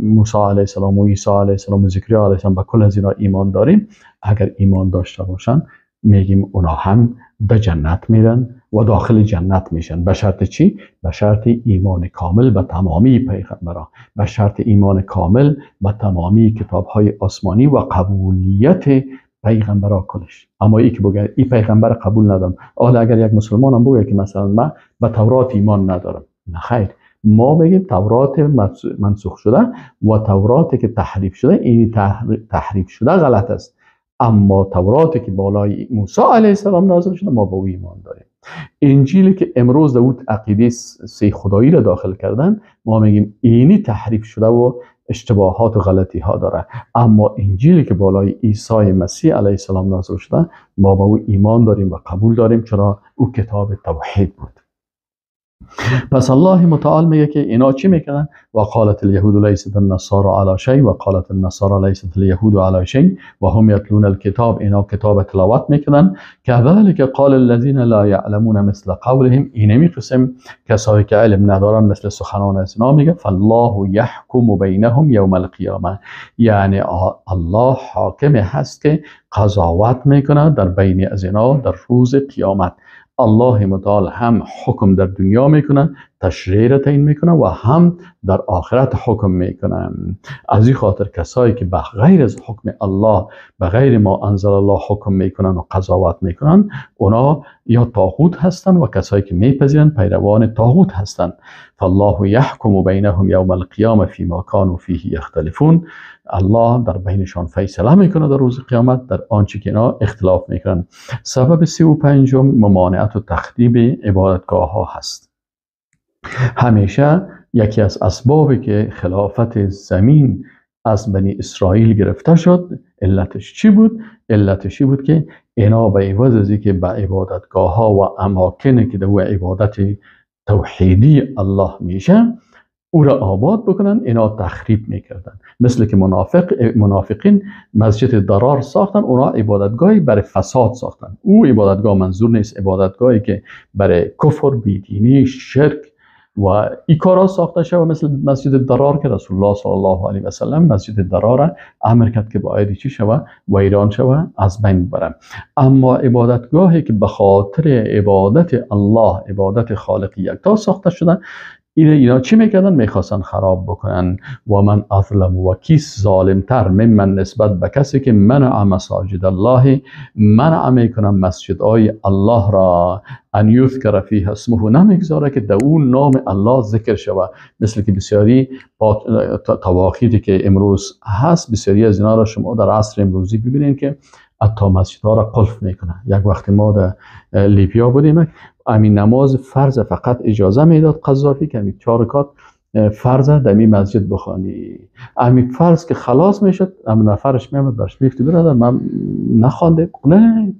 موسی علیه السلام و عیسی علیه السلام و زکریا علیه السلام، به کل از اینا ایمان داریم. اگر ایمان داشته باشن میگیم اونا هم به جنت میرن و داخل جنت میشن. به شرط چی؟ به شرط ایمان کامل به تمامی پیغمبران، به شرط ایمان کامل به تمامی کتاب‌های آسمانی و قبولیت پیغمبرا کلش. اما ای که بگه ای پیغمبر قبول ندارم، حالا اگر یک مسلمان هم بگه که مثلا من به تورات ایمان ندارم، نه خیر، ما بگیم تورات منسوخ شده و تورات که تحریف شده، این تحریف شده غلط است. اما تورات که بالای موسی علیه السلام نازل شده ما به او ایمان داریم. انجیلی که امروز داود عقیده سه خدایی را داخل کردن، ما میگیم اینی تحریف شده و اشتباهات و غلطی ها داره. اما انجیلی که بالای عیسی مسیح علیه السلام نازل شده ما به او ایمان داریم و قبول داریم، چرا او کتاب توحید بود. پس الله متعال میگه که اینا چی میکنن؟ و قالت الیهود لیست النصارى علی شیء و قالت النصارى لیست الیهود علی شیء و هم یتلون الکتاب، اینا کتاب تلاوت میکنن. كذلك قال الذین لا یعلمون مثل قولهم، اینمی قسم کسایی که علم ندارن مثل سخنان از اینا میگه. فالله یحکم بینهم یوم القیامه، یعنی الله حاکم هست که قضاوت میکنه در بین از اینا در روز قیامت. الله متعال هم حکم در دنیا میکنه تشریع را تعیین میکنه و هم در آخرت حکم میکنه. از این خاطر کسایی که به غیر از حکم الله، به غیر ما انزل الله حکم میکنن و قضاوت میکنن، اونا یا طاغوت هستن و کسایی که میپذیرن پیروان طاغوت هستن. فالله یحکم بینهم یوم القیامه فیما کانوا فیه یختلفون. الله در بینشان فیصله میکنه در روز قیامت در آنچه که اینا اختلاف میکنن. سبب 35 ممانعت و تخریب عبادتگاه ها هست. همیشه یکی از اسبابی که خلافت زمین از بنی اسرائیل گرفته شد، علتش چی بود؟ علتش بود که اینا به عوض از اینکه به عبادتگاه ها و اماکنی که در عبادت توحیدی الله میشه او را آباد بکنن، اینا تخریب میکردن. مثل که منافقین مسجد ضرار ساختن، اونا عبادتگاهی برای فساد ساختن. او عبادتگاه منظور نیست عبادتگاهی که برای کفر، بیدینی، شرک و این کارا ساخته شد، مثل مسجد ضرار که رسول الله صلی الله علیه و سلم مسجد ضرار امر کرد که باید چی شوه؟ ویران شوه، از بین ببره. اما عبادتگاهی که به خاطر عبادت الله، عبادت خالق یکتا ساخته شده، اینا چی میکردن؟ میخواستن خراب بکنن. و من اظلم، و کیس ظالمتر من نسبت به کسی که منع مساجد الله، منع میکنه مسجدهای الله را، ان یذکر فیها اسمه، نمیگذاره که در اون نام الله ذکر شود. مثل که بسیاری تواخیدی که امروز هست، بسیاری از اینا را شما در عصر امروزی ببینید که حتی مسجدها را قلف میکنه. یک وقت ما در لیبیا بودیم، امین نماز فرض فقط اجازه میداد قذافی که امین 4 رکعت فرض در این مسجد بخوانی. امین فرض که خلاص میشد، امین نفرش میامد برش میگفت برادر من نخوانده، نه،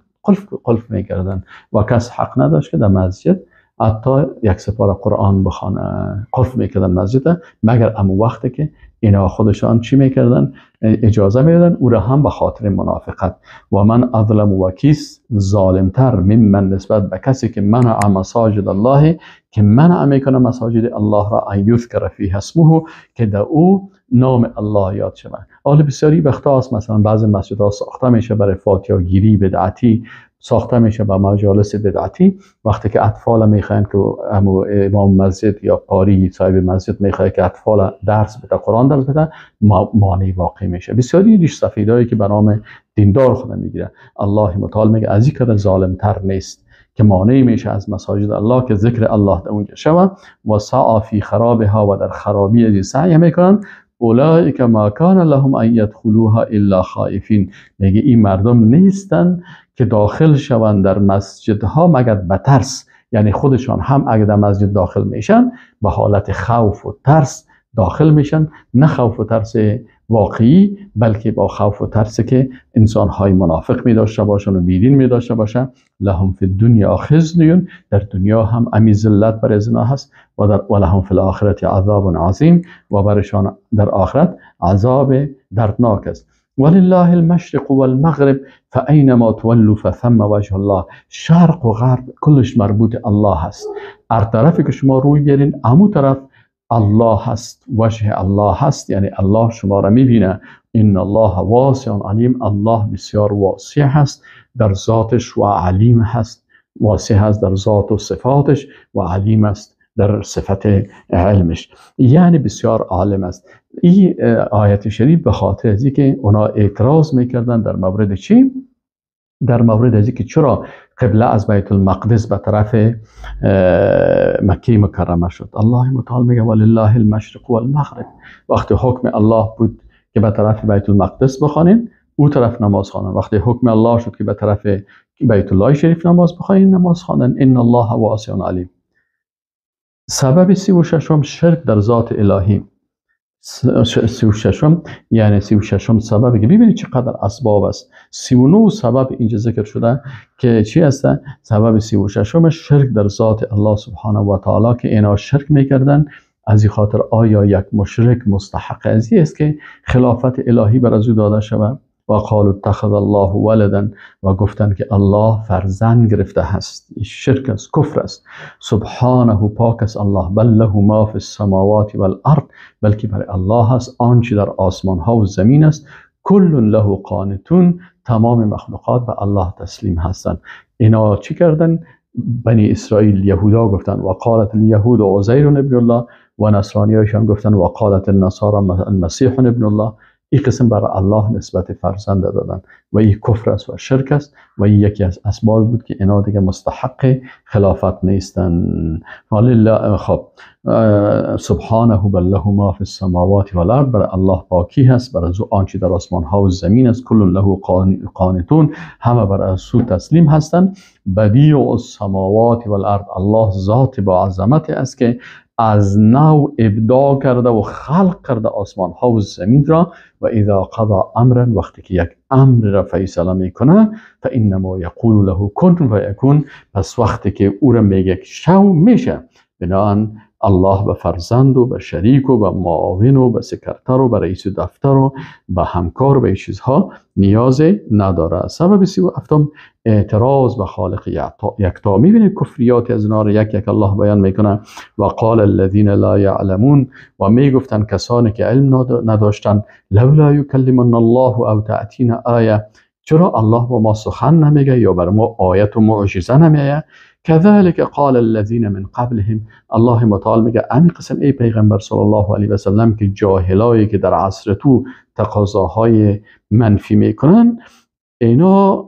قلف میکردن و کس حق نداشت که در مسجد حتی یک سپاره قرآن بخوانه. قلف میکردن مسجد، مگر امو وقتی که اینا خودشان چی میکردن؟ اجازه میدادن، او را هم به خاطر منافقت. و من اظلم، و کیس ظالمتر من نسبت به کسی که منع مساجد الله، که منع میکنه مساجد الله را، ان یذکر فیها اسمه، که در او نام الله یاد شود. حالا بسیاری وقتا هست مثلا بعضی مسجدها ساخته میشه برای فاتحه گیری بدعتی، ساخته میشه به مجالس بدعتی. وقتی که اطفال میخواین که امام مسجد یا قاری صاحب مسجد میخواد که اطفال درس بده، قرآن درس بده، مانع واقع میشه. بسیاری ریش سفیدایی که به نام دیندار خود میگیره، الله متعال میگه از این کار ظالمتر نیست که مانع میشه از مساجد الله که ذکر الله در اونجا شوه. و سعی فی خرابها، و در خرابی از سعی میکنن. اولئک ما کان لهم ان یدخلوها الا خائفین. میگه این مردم نیستن که داخل شوند در مسجدها مگر به ترس، یعنی خودشان هم اگر در مسجد داخل میشن به حالت خوف و ترس داخل میشن، نه خوف و ترس واقعی، بلکه با خوف و ترس که انسانهای منافق می داشته باشن و بیدین می داشته باشن. لهم فی الدنیا خزی، در دنیا هم امی ذلت بر ازنا هست، و لهم فی الاخرة عذاب عظیم، و برشان در آخرت عذاب دردناک است. ولله المشرق والمغرب فاینما تولوا فثم وجه الله. شرق و غرب کلش مربوط الله هست. هر طرفی که شما روی بیارین امو طرف الله هست، وجه الله هست، یعنی الله شما را میبینه. ان الله واسع علیم، الله بسیار واسع هست در ذاتش و علیم هست، واسع هست در ذات و صفاتش و علیم است در صفت علمش، یعنی بسیار عالم است. این آیت شریف به خاطر از اینکه اونا اعتراض میکردن در مورد چی؟ در مورد از اینکه چرا قبله از بیت المقدس به طرف مکه مکرمه شد. الله متعال میگه ولله المشرق والمغرب. وقتی حکم الله بود که به طرف بیت المقدس بخوانین، او طرف نماز خواندن. وقتی حکم الله شد که به طرف بیت الله شریف نماز بخوانین، نماز خواندن. ان الله واسع علیم. سبب 36 شرک در ذات الهی. 36 یعنی 36 سببی که ببینید چقدر اسباب است. 39 سبب اینجا ذکر شده که چی هست؟ سبب 36 شرک در ذات الله سبحانه و تعالی که اینا شرک میکردن. از این خاطر آیا یک مشرک مستحق از این است که خلافت الهی بر از او داده شود؟ و قالوا اتخذ الله ولدا، و گفتند که الله فرزند گرفته هست. شرک است، کفر است. سبحانه، پاک است الله. بل له ما فی السماوات والارض، بلکه برای الله است آنچه در آسمان ها و زمین است. کل له قانتون، تمام مخلوقات به الله تسلیم هستند. اینا چی کردن؟ بنی اسرائیل یهودا گفتن و قالت الیهود عزیر ابن الله و نصرانیایشان گفتن و قالت النصارى المسیح ابن الله. این قسم برای الله نسبت فرزند دادن و این کفر است و شرک است و این یکی از اسباب بود که اینا دیگه مستحق خلافت نیستن. خب سبحانه بل له ما فی السماوات والارض، برای الله پاکی هست، برای او آنچه در آسمان ها و زمین است. کل له قانتون، همه بر او تسلیم هستند. بدیع السماوات والارض، الله ذات با عظمت است که از نو ابداع کرده و خلق کرده آسمان ها و زمین را. و اذا قضا امرا، وقتی که یک امر را فیصله میکنه، فانما یقول له کن فیکون، پس وقتی که او را میگه شو میشه. بنابراین الله به فرزند و به شریک و به معاون و به سکرتر و به رئیس دفتر و به همکار و به چیزها نیاز نداره. سبب 37 اعتراض به خالق یکتا. میبینید کفریات از اینا را یک یک الله بیان میکنه. و قال الذین لا یعلمون، و میگفتن کسانی که علم نداشتن، لولا یکلمنا الله او تأتینا آیه، چرا الله با ما سخن نمیگه یا بر ما آیت و معجزه نمیگه؟ كذلك قال الذين من قبلهم، الله متعال میگه امی قسم ای پیغمبر صلی الله علیه و سلم که جاهلایی که در عصر تو تقاضاهای منفی میکنن، اینا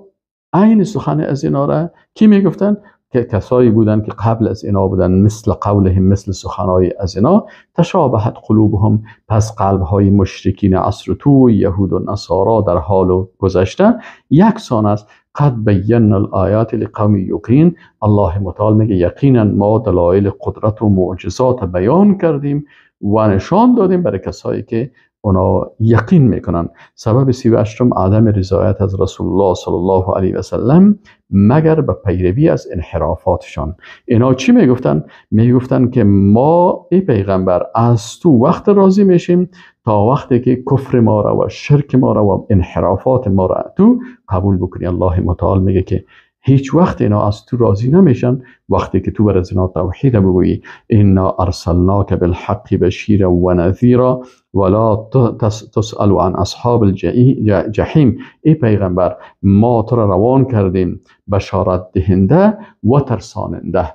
عین سخن از اینا را کی میگفتن؟ که کسایی بودن که قبل از اینا بودن، مثل قولهم، مثل سخنهای از اینا. تشابهت قلوبهم، پس قلبهای مشرکین عصر تو یهود و نصارا در حال گذشته یکسان است. قد بینا الآیات لقوم یقین، الله متعال میگه یقینا ما دلایل قدرت و معجزات بیان کردیم و نشان دادیم برای کسایی که اونا یقین میکنن. سبب 38 عدم رضایت از رسول الله صلی الله علیه و سلم مگر به پیروی از انحرافاتشان. اینا چی میگفتن؟ میگفتن که ما ای پیغمبر از تو وقت راضی میشیم تا وقتی که کفر ما را و شرک ما را و انحرافات ما را تو قبول بکنی. الله متعال میگه که هیچ وقت اینا از تو راضی نمیشن وقتی که تو بر از اینا توحید بگویی. انا ارسلناک بالحق بشیرا و نذیرا ولا تسأل عن اصحاب الجحیم. ای پیغمبر ما تو را روان کردیم بشارت دهنده و ترساننده.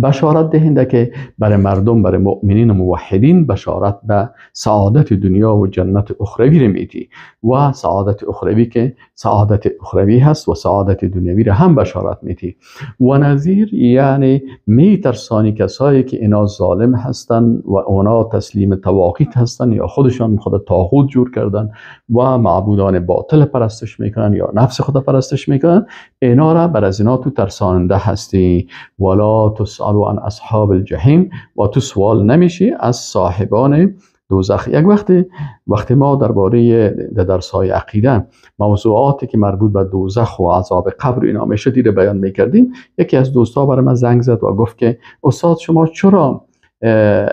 بشارت دهنده که برای مردم، برای مؤمنین و موحدین بشارت به سعادت دنیا و جنت اخروی رو میدی و سعادت اخروی که سعادت اخروی هست و سعادت دنیوی رو هم بشارت میدی. و نذیر یعنی میترسانی کسایی که اینا ظالم هستن و اونا تسلیم طواغیت هستن یا خودشان خود طاغوت جور کردن و معبودان باطل پرستش میکنن یا نفس خود پرستش میکنن، اینا را بر از اینا تو ترساننده هستی. ولا تسأل عن اصحاب الجحیم، و تو سوال نمیشی از صاحبان دوزخ. یک وقتی ما درباره درس‌های عقیده موضوعاتی که مربوط به دوزخ و عذاب قبر اینا میشه دیره بیان میکردیم، یکی از دوستا برای من زنگ زد و گفت که استاد شما چرا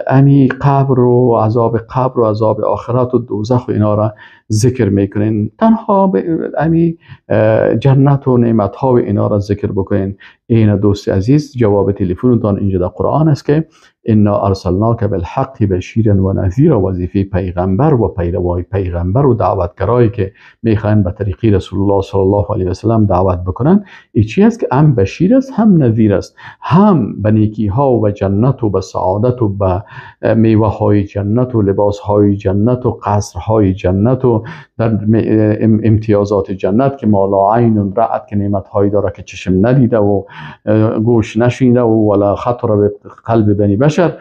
امی قبر و عذاب قبر و عذاب آخرت و دوزخ و اینا را ذکر میکنین، تنها به امی جنت و نعمت ها و اینا را ذکر بکنین؟ این دوست عزیز جواب تلفن اینجا در قرآن است که انا ارسلناک بالحق بشیرا و نذیرا. وظیفه پیغمبر و پیروای پیغمبر و دعوتگرایی که میخواین به طریقی رسول الله صلی الله علیه و سلم دعوت بکنن این چی است که هم بشیر است هم نذیر است، هم به نیکی ها و جنت و به سعادت و به میوه های جنت و لباس های جنت و قصر های جنت و در امتیازات جنت که ما لا عین رأت، که نعمت هایی داره که چشم ندیده و گوش نشنیده و ولا خطر به قلب بنی بشر،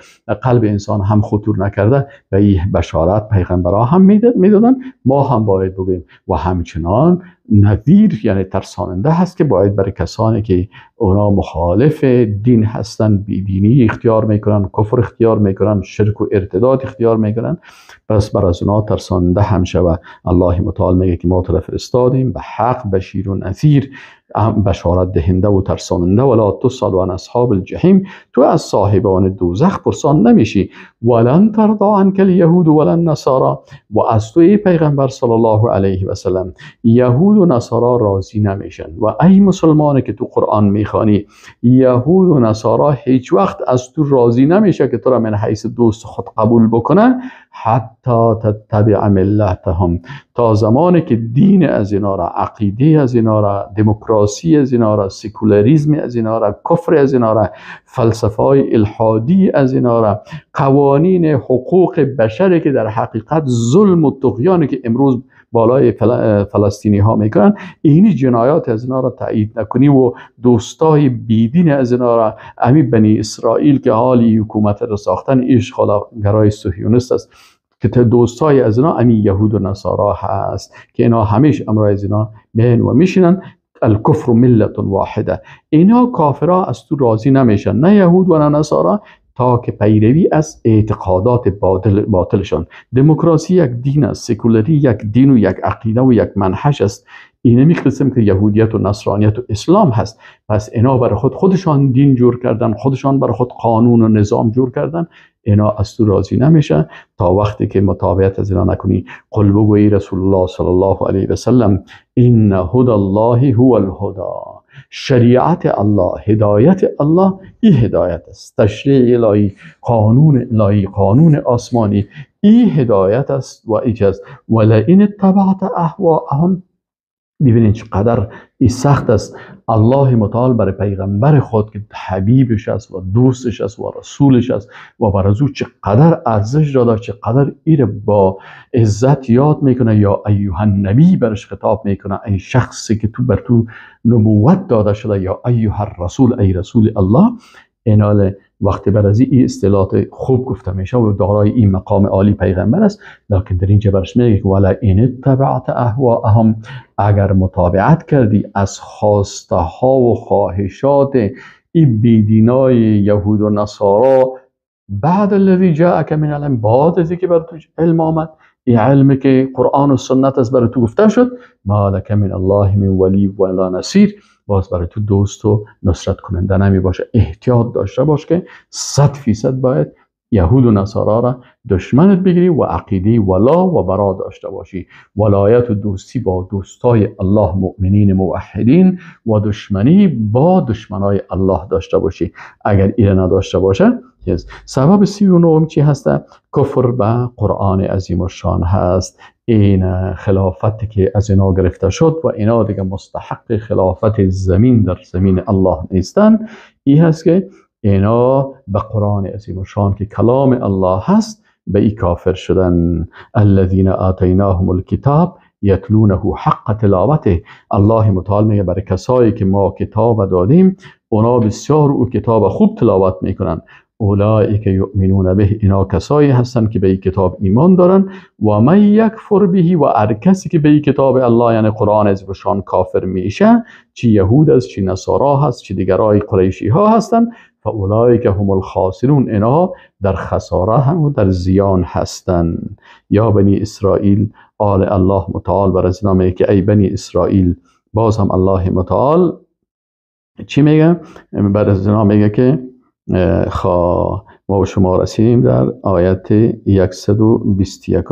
قلب انسان هم خطور نکرده، و این بشارت پیغمبرها هم میدادن، ما هم باید بگوییم. و همچنان نذیر یعنی ترساننده هست که باید برای کسانی که اونا مخالف دین هستن، بیدینی اختیار میکنن، کفر اختیار میکنن، شرک و ارتداد اختیار میکنن، پس بر از اونا ترساننده هم شوه. الله متعال میگه که ما تو را فرستادیم به حق بشیر و نذیر، بشارت دهنده و ترساننده. ولا تسأل عن اصحاب الجحیم، تو از صاحبان دوزخ پرسان نمیشی. ولن ترضى عنك اليهود ولا النصارى، و از تو ای پیغمبر صلی الله علیه و سلم یهود و نصارا راضی نمیشن. و ای مسلمانی که تو قرآن میخوانی، یهود و نصارا هیچ وقت از تو راضی نمیشه که تو را من حیث دوست خود قبول بکنه، حتی حتی تتبع ملتهم، تا زمانی که دین از اینا را، عقیده از اینا را، دموکراسی از اینا را، سکولاریسم از اینا را، کفر از اینا را، فلسفه های الحادی از اینا را، قوانین حقوق بشری که در حقیقت ظلم و طغیانی که امروز بالای فلسطینی ها میکنن، اینی جنایات از اینا را تایید نکنی و دوستای بیدین از اینا را، امی بنی اسرائیل که حالی حکومت را ساختن اشغالگرای صهیونیست است که دوستای از اینا امی یهود و نصارا هست که اینا همیشه امرای از اینا میهن و میشینن. الکفر ملت واحده، اینا کافرها از تو راضی نمیشن، نه یهود و نه نصارا، تا که پیروی از اعتقادات باطلشان. دموکراسی یک دین است، سکولری یک دین و یک عقیده و یک منهج است. اینمی قسم که یهودیت و نصرانیت و اسلام هست. پس اینا برای خودشان دین جور کردن، خودشان برای خود قانون و نظام جور کردن، اینا از تو راضی نمیشه تا وقتی که متابعت از اینا نکنی. قل بگویی رسول الله صلی الله علیه و سلم ان هدى الله هو الهدى، شریعت الله، هدایت الله، این هدایت است. تشریع الهی، قانون الهی، قانون آسمانی، این هدایت است و این است. ولئن اتبعت اهواءهم، ببینید چقدر این سخت است. الله متعال برای پیغمبر خود که حبیبش است و دوستش است و رسولش است و برای او چقدر ارزش داده، چقدر ایر با عزت یاد میکنه، یا ایها النبی برش خطاب میکنه، ای شخصی که تو بر تو نبوت داده شده، یا ایها الرسول، ای رسول الله. اینال وقتی بر از این اصطلاحات خوب گفته میشه و دارای این مقام عالی پیغمبر است، لکن در اینجا برش میگه که ولئن اتبعت اهواءهم، اگر متابعت کردی از خواسته ها و خواهشات این بیدینای یهود و نصارا، بعد الذی جاءک من العلم، بعد از اینکه بر تو علم آمد، این علمی که قرآن و سنت از بر تو گفته شد، ما لک من الله من ولی ولا نصیر، باز برای تو دوست و نصرت کننده نمی باشه. احتیاط داشته باش که 100% باید یهود و نصارا را دشمنت بگیری و عقیده ولا و برا داشته باشی. ولایت و دوستی با دوستای الله مؤمنین موحدین و دشمنی با دشمنای الله داشته باشی. اگر این نداشته باشه، سبب 39 چی هسته؟ کفر به قرآن عظیم الشان هست. این خلافت که از اینا گرفته شد و اینا دیگه مستحق خلافت زمین در زمین الله نیستن، این هست که اینا به قرآن عظیم الشان که کلام الله هست به ای کافر شدن. الذین آتیناهم الکتاب یتلونه حق تلاوته، الله متعال میگه برای کسایی که ما کتاب دادیم اونا بسیار او کتاب خوب تلاوت میکنن. اولئک یؤمنون به، اینا کسایی هستند که به این کتاب ایمان دارن. و من یکفر به، و هر کسی که به این کتاب الله یعنی قرآن عظیم الشان کافر میشه، چی یهود است، چی نصارا هست، چی دیگرای قریشی ها هستند، فاولئک هم الخاسرون، اینا در خساره هم و در زیان هستند. یا بنی اسرائیل، آل الله متعال بر از اینا میگه که ای بنی اسرائیل، باز هم الله متعال چی میگه؟ بر از اینا میگه که ما و شما رسیدیم در آیت 121.